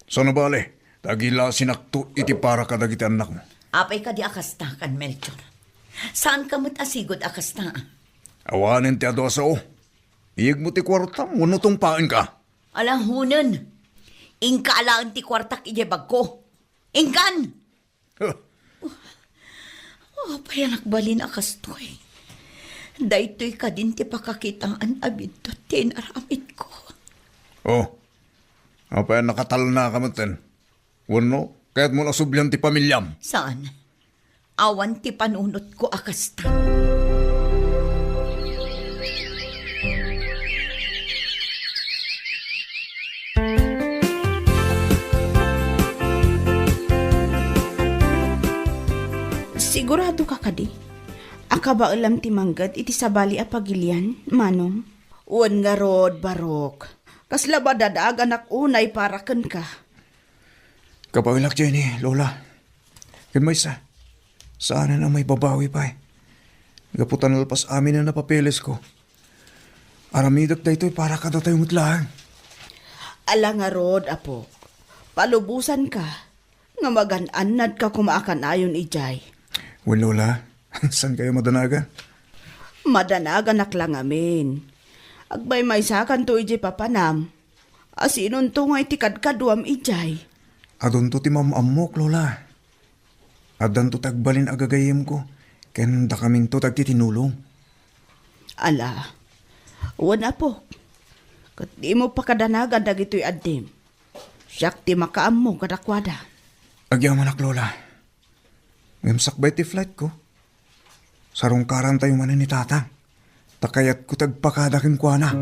Saan a bale, ta agilasinakto iti para kadagiti annakmo. Apay kadi a kasta kan Melchor? Saanka met a sigud a kasta? Awanen ti adu a sao. Iyegmo ti kuartam wenno tungpaenka. Ala, hunen. Inka alaen ti kuartak idiay bagko. Inkan! Huh. Apay a nagbalin a kastoy? Daytoy kadin ti pakakitaan a biddut ti inaramidko. Oh, apay a nakatalnaka metten? Wenno, kayatmo a sublian ti pamiliam? Saan. Awan ti panunotko a kasta. Siguradoka kadi a kabaelam ti mangged iti sabali a pagilian, Manong? Wen ngarud, Barok. Kasla madanaganak unay para kenka. Kabaelak, Jenny, Lola. Ken maysa, saanen a maibabawi pay. Gapu ta nalpas amin a napapelesko. Aramidek daytoy para kadatayo met laeng. Ala ngarud, apok. Palubosanka nga magan-annadka koma a kanayon idiay. Wen, Lola, saankayo madanagan? Madanaganak la ngamin. Agmaymaysakanto idiay papanam. Asinonto ngay ti kadkaduam idiay? Adunto ti maam-ammok, Lola. Addanto ti agbalin a gagayyemko, ken dakaminto ti agtitinulong. Ala, wen, apok, ket dimo pakadanagan dagitoy addim. Siak ti makaammo kadakuada. Agyamanak, Lola. Ngem sakbay ti flightko, sarungkarantayo manen ni Tatang. Ta kayatko ti agpakada kenkuana.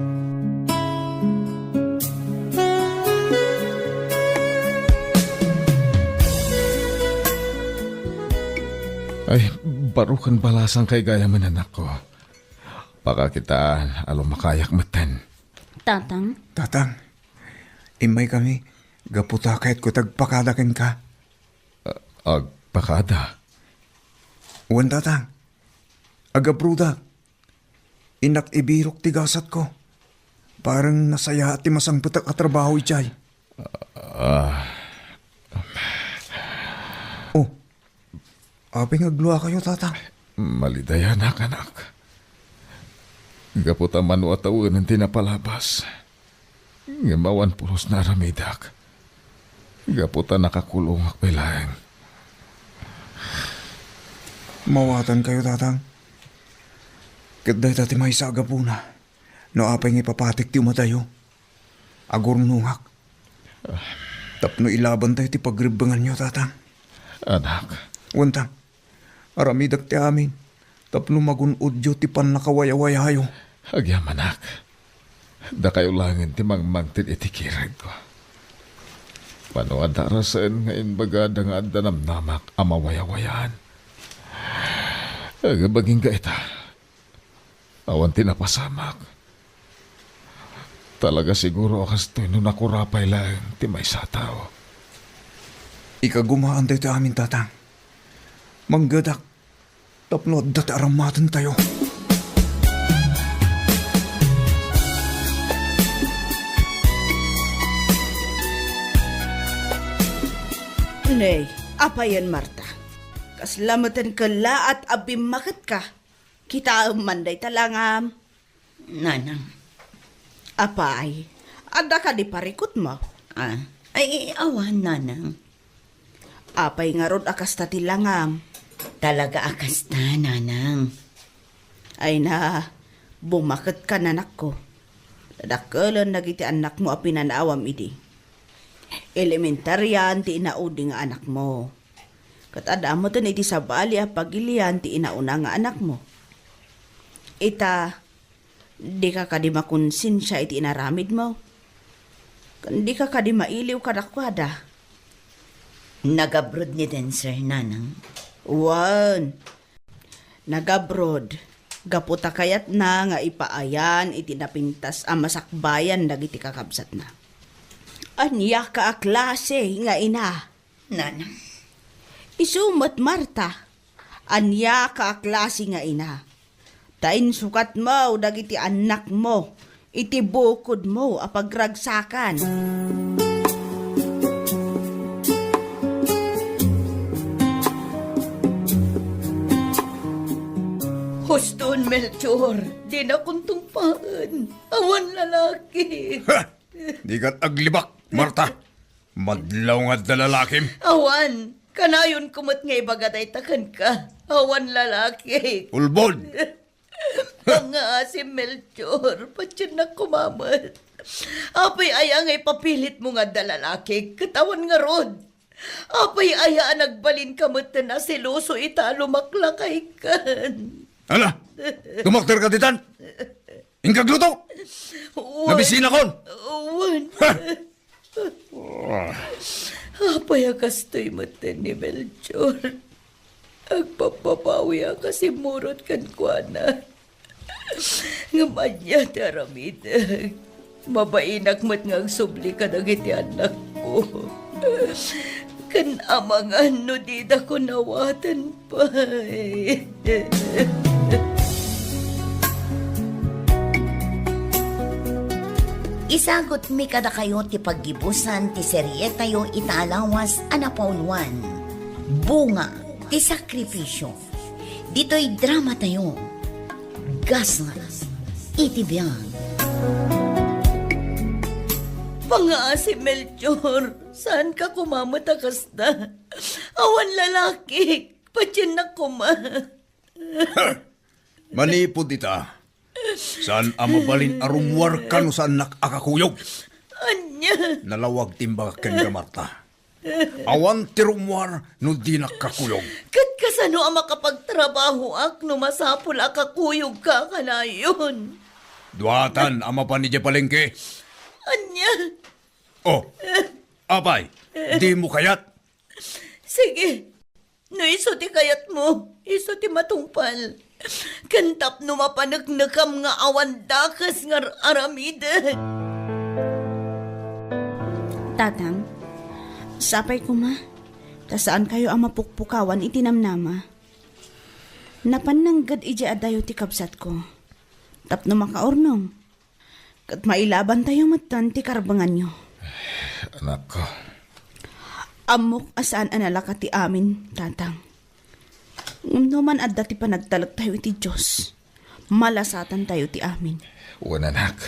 Ay, baro ken balasang kay gayamen, anakko. Pakakita a lumakayak metten. Tatang? Tatang, immaykami gapu ta kayatko ti agpakada kenka. A-, agpakada? Wen, Tatang. Agabrodak. Innak ibirok ti gasatko. Parang nasayaat ti masangpetak a trabaho idiay. A-, Ah. Oh, apay nga agluakayo, Tatang? Malidayanak, anak. Gapu ta mano a tawenen ti napalabas. Ngem awan pulos nga aramidak. Gapu ta nakakulongak pay laeng. Mawatankayo, Tatang. Ket dayta ti maysa a gapuna no apay nga ipapatik ti umadayo. Agurnongak tapno ilabantayo ti pagrebbenganyo, Tatang. Anak. Wen, Tang. Aramidak ti amin tapno magun-odyo ti pannakawayawayayo. Agyamanak, dakayo laengen ti mangmangted iti kiredko. Mano a darasen nga imbagada nga adda namnamak a mawayawayaan. Ngem agingga ita, awan ti napasamak. Talaga siguro a kastoy no nakurapay laeng ti maysa a tao. Ikagumaan daytoy amin, Tatang. Manggedak tapno adda ti arammatentayo. Nay, apayen, Marta? Kasla meten kellaat a bimmaketka. Kitaem man dayta langam. Nanang. Apay, adda kadi parikutmo? Ah, ay, awan, Nanang. Apay ngarud a kasta ti langam? Talaga a kasta, Nanang. Ay na, bumaketka, nanakko. Dadakkelen dagiti annakmo a pinanaawam idi. Elementarian ti inaudi nga anakmo. Ket adda metten iti sabali a pagilian ti inauna nga anakmo. Ita, dika kadi makonsensia iti inaramidmo? Ken dika kadi mailiw kadakuada? Nagabroad ni Denser, Nanang. Wen, nagabroad gapu ta kayatna nga ipaayan iti napintas a masakbayan dagiti kakabsatna. Ania ka a klase nga ina? Nanang. Isu met, Marta. Ania ka a klase nga ina? Ta insukatmo dagiti annakmo iti bukodmo a pagragsakan. Huston, Melchor, dinakon tungpaen. Awan lalaki. Ha! Dikat aglibak, Marta. Madlaw nga adda lalakim. Awan, kanayonko met nga ibaga dayta kenka. Awan lalaki. Ulbod! Nga si Melchor, patiennak koma met. Apay aya nga ipapilitmo nga adda lalaki, ket awan ngarud? Apay aya a nagbalinka metten a seloso ita a lumaklakaykan? Ala, tumakderka ditan? Inkagluto! Wen. Nabisinakon! Wen. Ha! Apay a kastoy metten ni Melchor? Agpappabawi a kasimmurot kenkuana. Ngem ania ti aramidek? Mabainak met nga agsubli kadagiti annakko. Ken amangan no didakon awaten pay. Isagutmi kadakayo ti paggibusan ti serietayo ita a lawas a napauluan, Bunga ti Sakripisyo. Ditoy dramatayo, Gasat iti Biag. Pangaasi, Melchor, saanka koma met a kasta? Awan lalaki, patiennak koma. Manipud ita, saan a mabalin a rummuarka no saannak a kakuyog. Ania? Nalawag ti imbagak kenka, Marta. Awan ti rummuar no dinak kakuyog. Ket kasano a makapagtrabahoak no masapul a kakuyogka kanayon? Duatan a mapan idiay palengke. Ania? Oh, apay, dimo kayat? Sige, no isu ti kayatmo, isu ti matungpal. Ken tapno mapaneknekam nga awan dakes nga ar-, aramidek. Tatang, sapay koma, ta saankayo a mapukpukawan iti namnama. Napan nangged idiay adayo ti kabsatko, tapno makaurnong. Ket mailabantayo metten ti karbenganyo. Anakko. Ammok a saan a nalaka ti amin, Tatang. Ngem no man adda ti panagtalektayo iti Dios, malasatantayo ti amin. Wen, anak,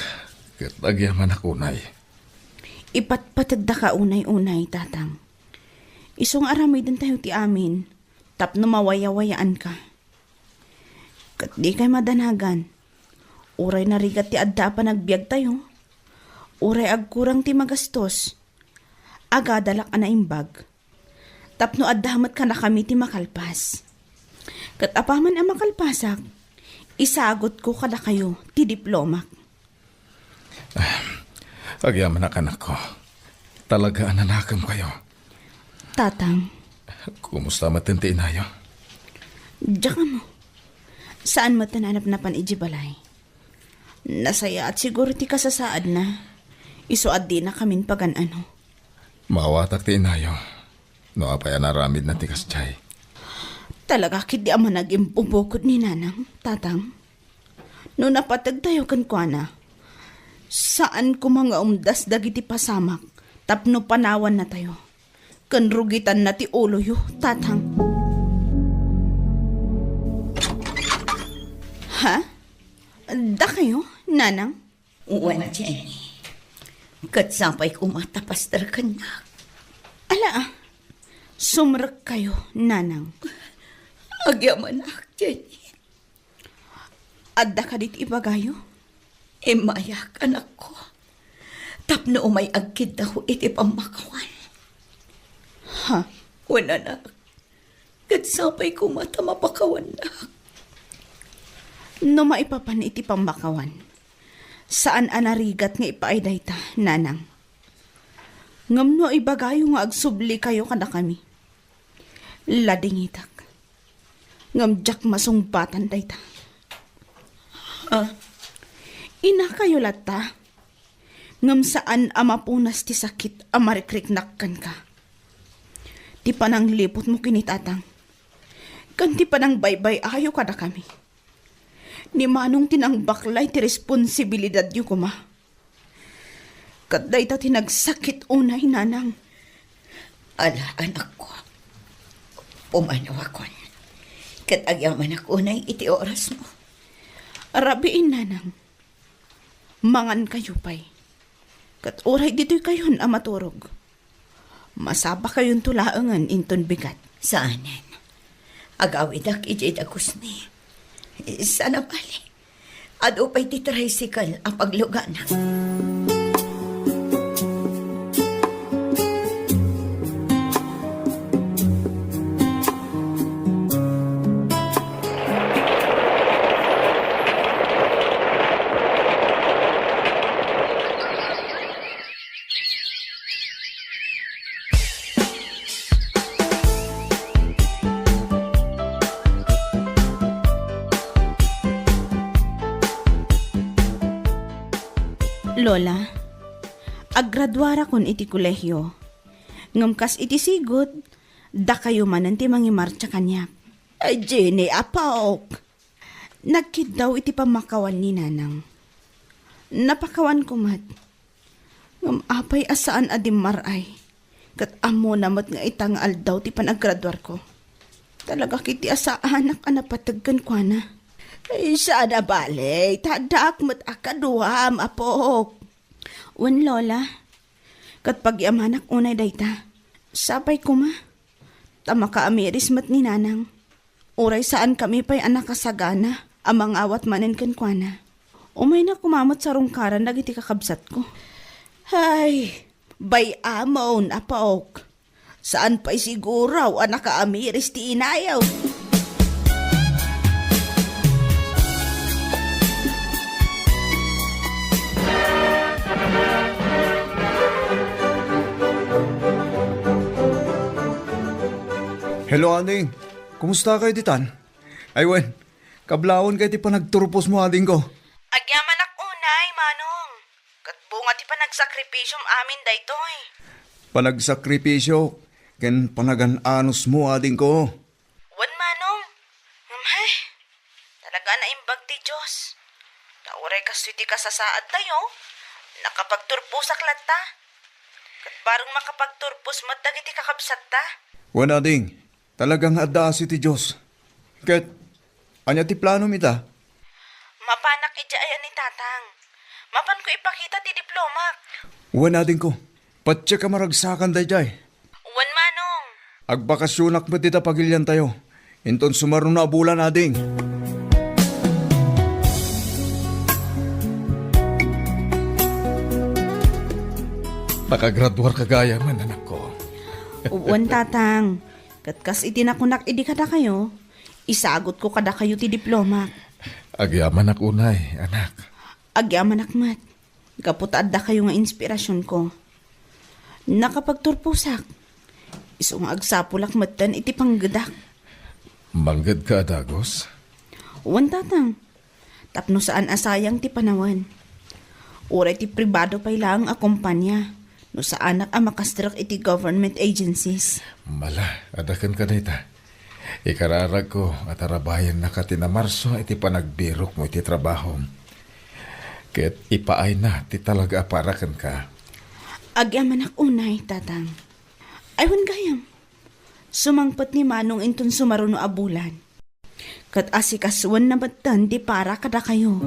ket agyamanak unay. Ipatpategdaka unay-unay, Tatang. Isu nga aramidentayo ti amin tapno mawayawayaanka. Ket dikay madanagan. Uray narigat ti adda a panagbiagtayo, uray agkurang ti magastos, agadalak a naimbag. Tapno adda met kadakami ti makalpas. Ket apaman a makalpasak, isagutko kadakayo ti diplomak. Agyamanak, anakko. Talaga a nanakemkayo. Tatang. Kumusta met ti inayo? Diak ammo. Saan met a nanapnapan idiay balay. Nasayaat siguro ti kasasaadna. Isu a dinakamin pagan-ano. Maawatak ti inayo. No apay a naaramidna ti kasdiay. Talaga ketdi a managimpupukot ni Nanang, Tatang. No napategtayo kenkuana, saan koma nga umdas dagiti pasamak tapno panawannatayo ken rugitanna ti uloyo, Tatang. Ha? Dakayo, Nanang? Wen, Jenny. Ket sapay koma ta paster kennak. Ala, a. Sumrekkayo, Nanang. Agyamanak, Jenny. Adda kadi ti ibagayo? Immayak, anakko. Tapno umay agkiddaw iti pammakawan. Ha? Wen, anak. Ket sapay koma ta mapakawannak. No maipapan iti pammakawan, saan a narigat nga ipaay dayta, Nanang. Ngem no ibagayo nga agsublikayo kadakami, ladingitak. Ngem diak masungbatan dayta. Ah. Inakayo latta, ngem saan a mapunas ti sakit a marikriknak kenka. Ti panangliputmo ken ni Tatang, ken ti panangbaybay-ayo kadakami. Ni Manong ti nangbaklay ti responsibilidadyo koma. Ket dayta ti nagsakit unay, Nanang. Ala, anakko. Pumanawakon. Ket agyamanak unay iti orasmo. Rabiin, Nanang. Mangankayo pay. Ket uray ditoykayon a maturog, masapakayonto laengen inton bigat. Saanen. Agawidak idiay dagusmi. Saan a bali, adu pay ti tricycle a pagluganak. Lola, aggraduarakon iti kolehio. Ngem kas iti sigud, dakayo manen ti mangimartsa kaniak. Ay, Jenny, apok! Nagkiddaw iti pammakawan ni Nanang. Napakawanko met. Ngem apay a saan a dimmar-ay? Ket ammona met nga ita nga aldaw ti panaggraduarko. Talaga ketdi a saanak a napateg kenkuana. Ay, saan a bale, ta addaak met a kaduam, apok. Wen, Lola. Ket pagyamanak unay dayta. Sapay koma ta makaamiris met ni Nanang. Uray saankami pay a nakasagana a mangawat manen kenkuana. Umayna koma met sarungkaran dagiti kakabsatko. Hay, bay-amon, apok. Saan pay siguro a nakaamiris ti inayo. Hello, ading. Kumusta kayo ditan? Ay, wen, kablaawon kayo ti panagturposmo, adingko. Agyamanak unay, Manong. Ket bunga ti panagsakripisyom amin daytoy. Panagsakripisyo ken panagan-anosmo, adingko. Wen, Manong. Ngem, hay, talaga a naimbag ti Dios. Ta uray kastoy ti kasasaadtayo, nakapagturposak latta. Bareng makapagturpos met dagiti kakabsatta. Wen, ading, talaga nga adda asi ti Dios. Ket ania ti planom ita? Mapanak idiay ayan ni Tatang. Mapanko ipakita ti diplomak. Wen, adingko, patse ka maragsakan daydiay. Wen, Manong. Agbakasionak met ita pagiliantayo. Inton sumaruno a bulan, ading. Nakagraduar ka gayam, anakko. Wen, Tatang. Ket kas iti nakunak idi kadakayo, isagutko kadakayo ti diplomak. Agyamanak unay, anak. Agyamanak met. Gapu ta addakayo nga inspirasionko. Nakapagturposak. Isu nga agsapulak metten iti panggedak. Mangged ka a dagus? Wen, Tatang. Tapno saan a sayang ti panawen. Uray ti pribado pay laeng a kompania, no saanak a makastrek iti government agencies. Mala, adda kenka dayta. Ikararagko a tarabayennaka ti namarso iti panagbirokmo iti trabahom. Ket ipaayna ti talaga a para kenka. Agyamanak unay, Tatang. Ay, wen gayam. Sumangpet ni Manong inton sumaruno a bulan. Ket asikasuenna metten ti para kadakayo.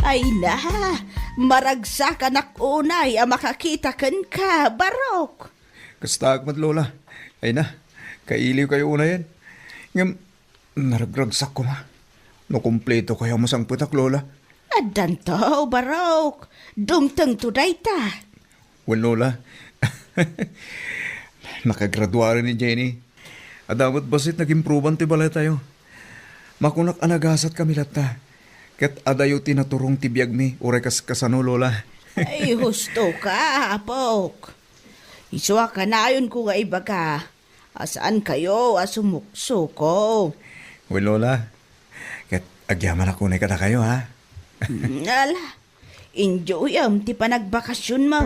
Ay la, maragsakanak unay a makakita kenka, Barok. Kastaak met, Lola. Ay na, kailiwkayo unayen. Ngem, naragragsak koma. No kumpleto kayo masangpetak, Lola. Addanto, Barok. Dumtengto dayta. Wen, Lola. Nakagraduaren ni Jenny. Adda met bassit nagimproban ti balaytayo. Makunak a nagasatkami latta. Ket adayo ti naturong ti biagmi, uray kas-, kasano, Lola? Ay, husto ka, apok. Isu a kanayonko nga ibaga a saankayo a sumuksuko. Wen, Lola. Ket agyamanak unay kadakayo, ha? Mm, ala, enjoyem ti panagbakasionmo.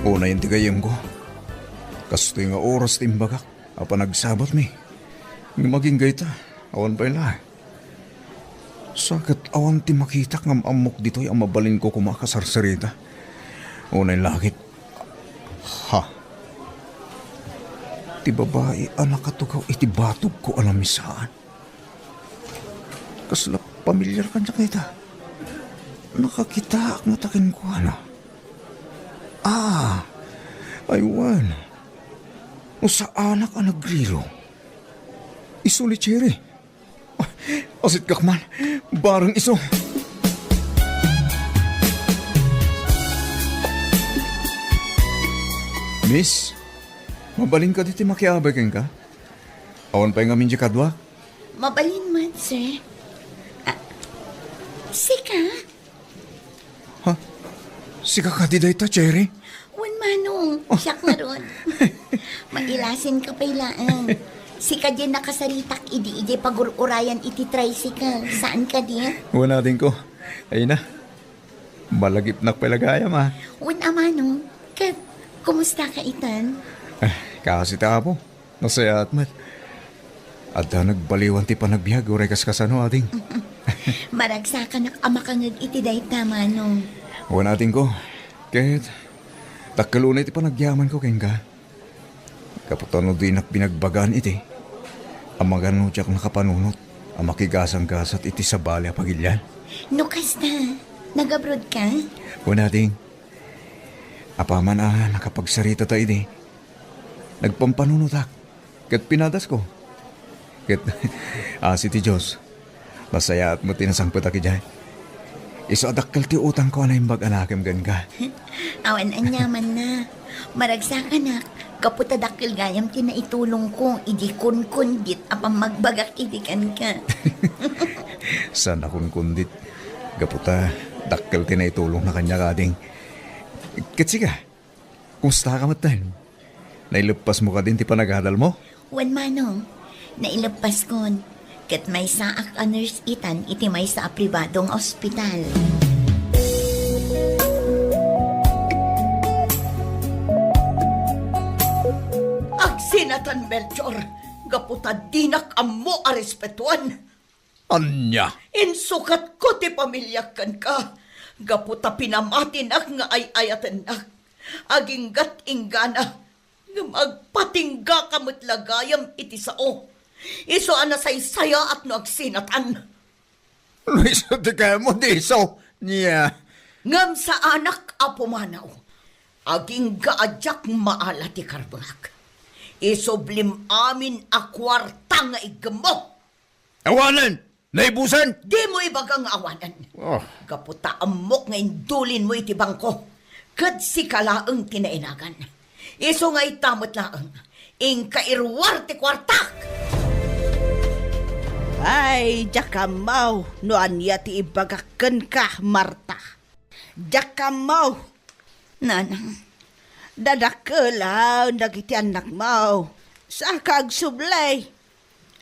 Unayen ti gayyemko. Kastoy nga oras ti imbagak a panagsabatmi. Ngem agingga ita, awan pay la. Sa ket awan ti makitak nga am-ammok ditoy a mabalinko koma a kasarsarita. Unay lakit. Ha? Ti babai a nakatugaw iti batogko a namisaan. Kasla pamilyar kaniak ita. Nakakitaak ngata kenkuana. Ah, ay wen. No saanak a nagriro. Isu ni Cherry. Ah, asitkak man. Bareng isu. Miss, mabalin kadi ti makiabay kenka? Awan pay ngamin diay kaduak? Mabalin met, sir. Ah, sika? Ha? Sika kadi dayta, Cherry? Wen, Manong. Oh. Siak ngarud. Mailasin ka pay laeng. Sika diay nakasaritak idi idiay pagur-urayan iti tricycle. Saan kadi? Wen, adingko. Ay na. Malagipnak pay la gayam, a. Wen a, Manong. Ket, kumusta ka itan? Ah, kaasi ti Apo. Nasayaat met. Adda nagbaliwan ti panagbiag, uray kaskasano, ading. Maragsakanak a makangeg iti dayta, Manong. Wen, adingko. Ket, dakkel unay ti panagyamanko kenka. Gapu ta no dinak binagbagaan iti, a magano diak nakapanunot a makigasanggasat iti sabali a pagilian. No kasta, nag-abroad ka? Wen, ading. Apaman a nakapagsarita ta idi, nagpampanunotak, ket pinadasko. Ket, asi ti Dios, nasayaat met ti nasangpetak idiay. Isu a dakkel ti utangko a naimbag a nakem kenka. Awan aniamanna. Maragsakanak, gapu ta dakkel gayam ti naitulongko idi kunkundit a pammagbagak idi kenka. Saan a kunkundit, gapu ta dakkel ti naitulongna kaniak, ading. Ket sika, kumusta ka metten? Naileppasmo kadin ti panagadalmo? Wen, Manong, naileppaskon. Ket maysaak a nurse itan iti maysa a pribado nga ospital. Agsinatan, Melchor, gapu ta dinak ammo a respetuan. Ania? Insukatko ti pamiliak kenka, gapu ta pinamatinak nga ay-ayatennak. Aginggat inggana, ngem agpatinggaka met la gayam iti sao. Isu a nasaysayaat no agsinatan. No isu ti kayatmo, di isu. Nia? Ngem saanak a pumanaw. Agingga a diak maala ti karbengak. Isublim amin a kuarta nga iggemmo. Awanen! Naibusen! Dimo ibaga nga awanen. Oh. Gapu ta ammok nga indulinmo iti bangko, ket sika laeng ti nainagan. Isu nga ita met laeng, inka iruar ti kuartak! Ay, diak ammo no ania ti ibagak kenka, Marta. Diak ammo. Nanang, dadakkel dagiti annakmo. Saka agsubli.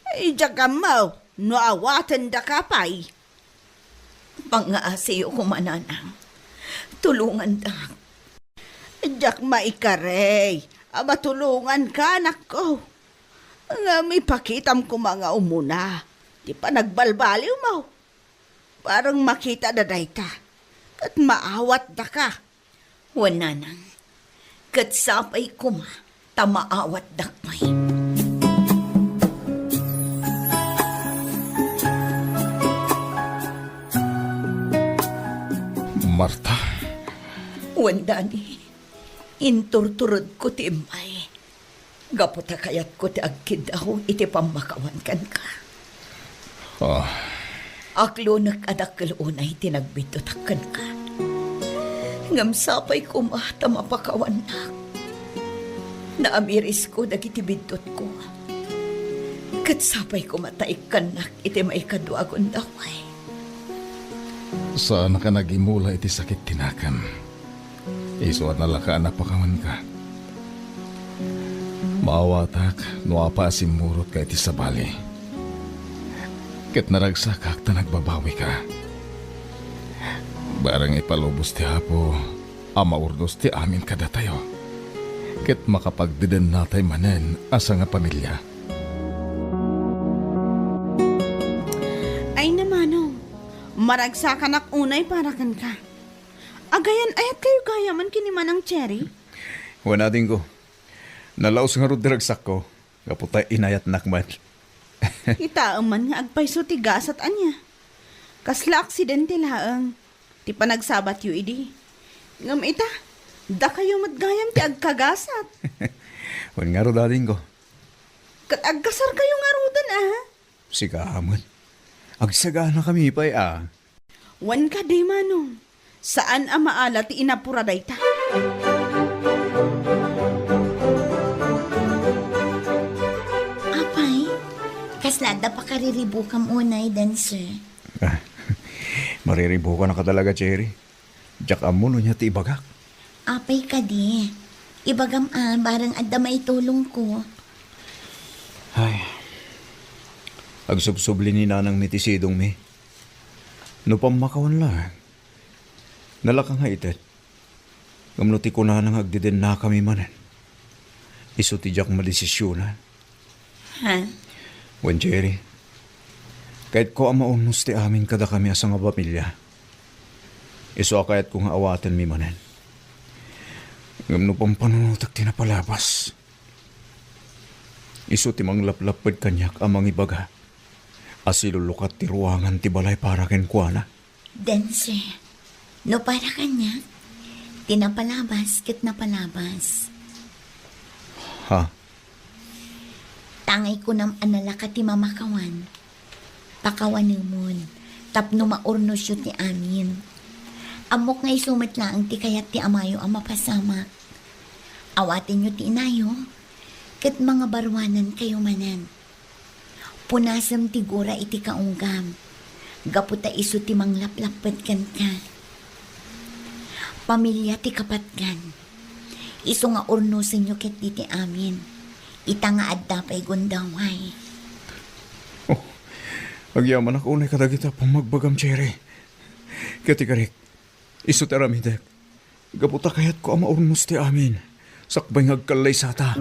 Ay, diak ammo no awatendaka pay. Pangngaasiyo koma, Nanang. Tulongandak. Diak maikari a matulonganka, anakko. Ngem ipakitam koma nga umuna ti panagbalbaliwmo. Bareng makitada dayta, ket maawatdaka. Wen, Nanang, ket sapay koma ta maawatdak pay. Marta? Wen, Dani, inturturedko ti immay. Gapu ta kayatko ti agkiddaw iti pammakawan kenka. Ah. Aklonek a dakkel unay ti nagbiddutak kenka. Ngem sapay koma ta mapakawannak. Naamirisko dagiti biddutko. Ket sapay koma ta ikkannak iti maikadua a gundaway. Saanak a nagimula iti sakit ti nakem. Isu a nalaka a napakawanka. Maawatak no apay a simmurotka iti sabali. Ket naragsakak ta nagbabawika. Bareng ipalubos ti Apo a maurnos ti amin kadatayo. Ket makapagdedennatay manen a sangapamilia. Ay, namano, maragsakanak unay para kenka. Agayan-ayatkayo gayamen ken ni Manang Cherry? Wen, adingko. Nalaus ngarud ti ragsakko, gapu ta inayatnak met. Kitaem man nga agpayso ti gasat, ania. Kasla aksidente laeng ti panagsabatyo idi. Ngem ita, dakayo met gayam ti agkagasat. Wen ngarud, adingko. Ket agkasarkayo ngaruden, a? Sika met. Agsaganakami pay, a. Wen kadi, Manong, saan a maala ti inapura dayta. Apay, kasla adda pakariribukam unay, Dancer? Ah, mariribukanaka talaga, Cherry. Diak ammo no ania ti ibagak. Apay kadi, ibagam a, bareng adda maitulongko. Ay, agsubsubli ni nanangmi ti sidongmi. No pammakawan laeng, nalaka nga ited. Ngem no ti kunana nga agdedennakami manen, isu ti diak madesisionan. Ha? Wen, Cherry, kayatko a maurnos ti amin kadakami a sangapamilia. Isu a kayatko nga awatenmi manen. Ngem no pampanunotek ti napalabas, isu ti manglaplapped kaniak a mangibaga a silulukat ti ruangan ti balay para kenkuana. Dancer, no para kaniak, ti napalabas ket napalabas. Ha? Tangay kunam a nalaka ti mamakawan. Pakawanemon, tapno maurnosyo ti amin. Ammok nga isu met laeng ti kayat ti amayo a mapasamak. Awatenyo ti inayo, ket mangabaruanankayo manen. Punasem ti gura iti kaunggam, gapu ta isu ti manglaplapped kenka. Pamilia ti kapatgan. Isu nga urnosenyo ketdi ti amin. Ita nga adda pay gundaway. Oh, agyamanak unay kadagiti pammagbagam, Cherry. Ket ikarik, isu ti aramidek. Gapu ta kayatko a maurnos ti amin, sakbay nga agkallaysata.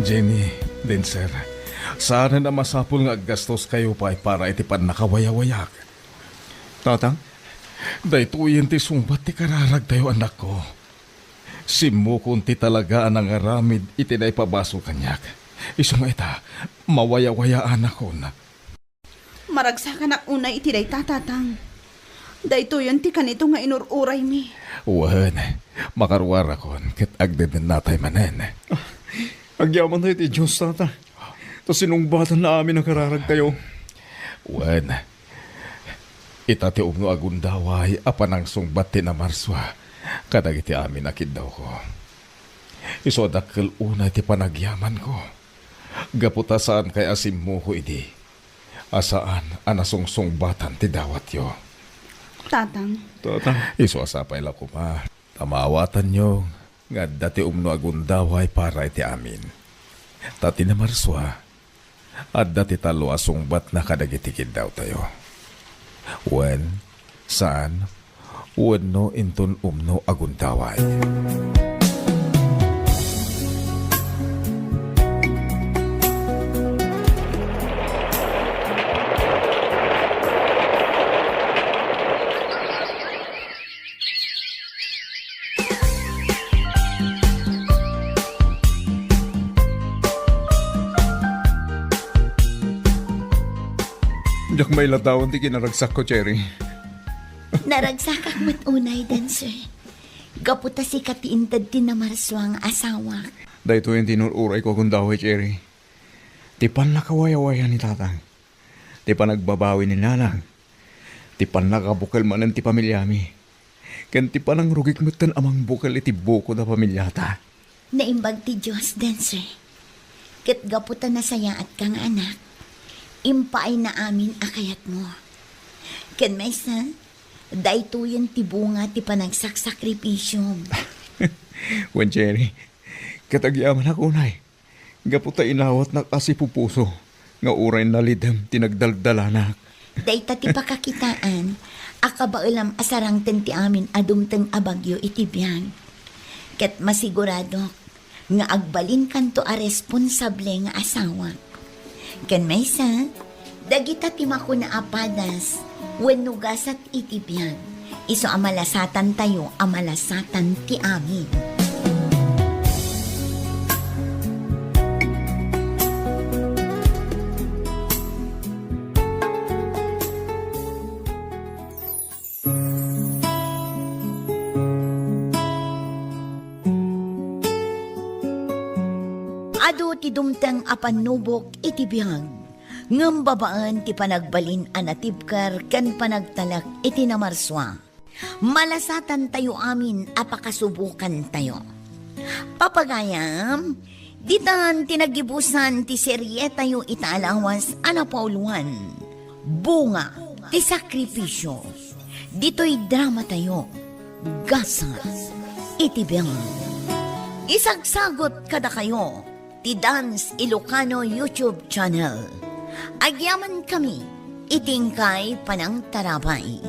Jenny, Denser, saanen a masapul nga aggastoskayo pay para iti pannakawayawayak. Tatang? Daytoyen ti sungbat ti kararagtayo, anakko. Simmukon ti talaga a nangaramid iti naipabasol kaniak. Isu nga ita, mawayawayaanakon. Maragsakanak unay iti dayta, Tatang. Daytoyen ti kanito nga inur-uraymi. Wen, makaruarakon ket agdedennatay manen. Ah, agyamantayo iti Dios, Tata. Ta sinungbatanna amin a kararagtayo. Wen, ita ti umno a gundaway a panangsungbat ti namarsua kadagiti amin a kiddawko. Isu a dakkel unay ti panagyamanko. Gapu ta saankay a simmuko idi a saan a nasungsungbatan ti dawatyo. Tatang. Tatang. Isu a sapay la koma ta maawatanyo nga adda ti umno a gundaway para iti amin. Ta ti namarsua, adda ti tallo a sungbatna kadagiti kiddawtayo. Wen, saan, wenno inton umno a gundaway. Diak mailadawan ti kinaragsakko, Cherry. Naragsakak met unay, Denser. Gapu ta sika ti inted ti namarsua nga asawak. Daytoyen ti inur-urayko a gundaway, Cherry. Ti pannakawayawayan ni Tatang. Ti panagbabawi ni Nanang. Ti pannakabukel manen ti pamiliami. Ken ti panangrugik metten a mangbukel iti bukod a pamiliata. Naimbag ti Dios, Denser. Ket gapu ta nasayaatka nga anak, impaayna amin a kayatmo. Ken maysa, daytoyen ti bunga ti panagsaksakripisom. Wen, Cherry, ket agyamanak unay. Gapu ta inawatnak a sipupuso nga uray nalidem ti nagdaldalanak. Dayta ti pakakitaan a kabaelam a sarangten ti amin a dumteng a bagyo iti biag. Ket masiguradok nga agbalinkanto a responsable nga asawa. Ken maysa, dagita ti makuna a padas wenno gasat iti biag, isu a malasatantayo a malasatan ti amin. Adu ti dumteng a pannubok iti biag, ngem babaen ti panagbalin a natibker ken panagtalek iti namarsua. Malasatantayo amin a pakasubokantayo. Papagayam, ditan ti nagibusan ti serietayo ita a lawas a napauluan, Bunga ti Sakripisyo. Ditoy dramatayo, Gasat iti Biag. Isagsagut kadakayo ti Dance Ilocano YouTube channel. Agyamankami iti inkay panangtarabay.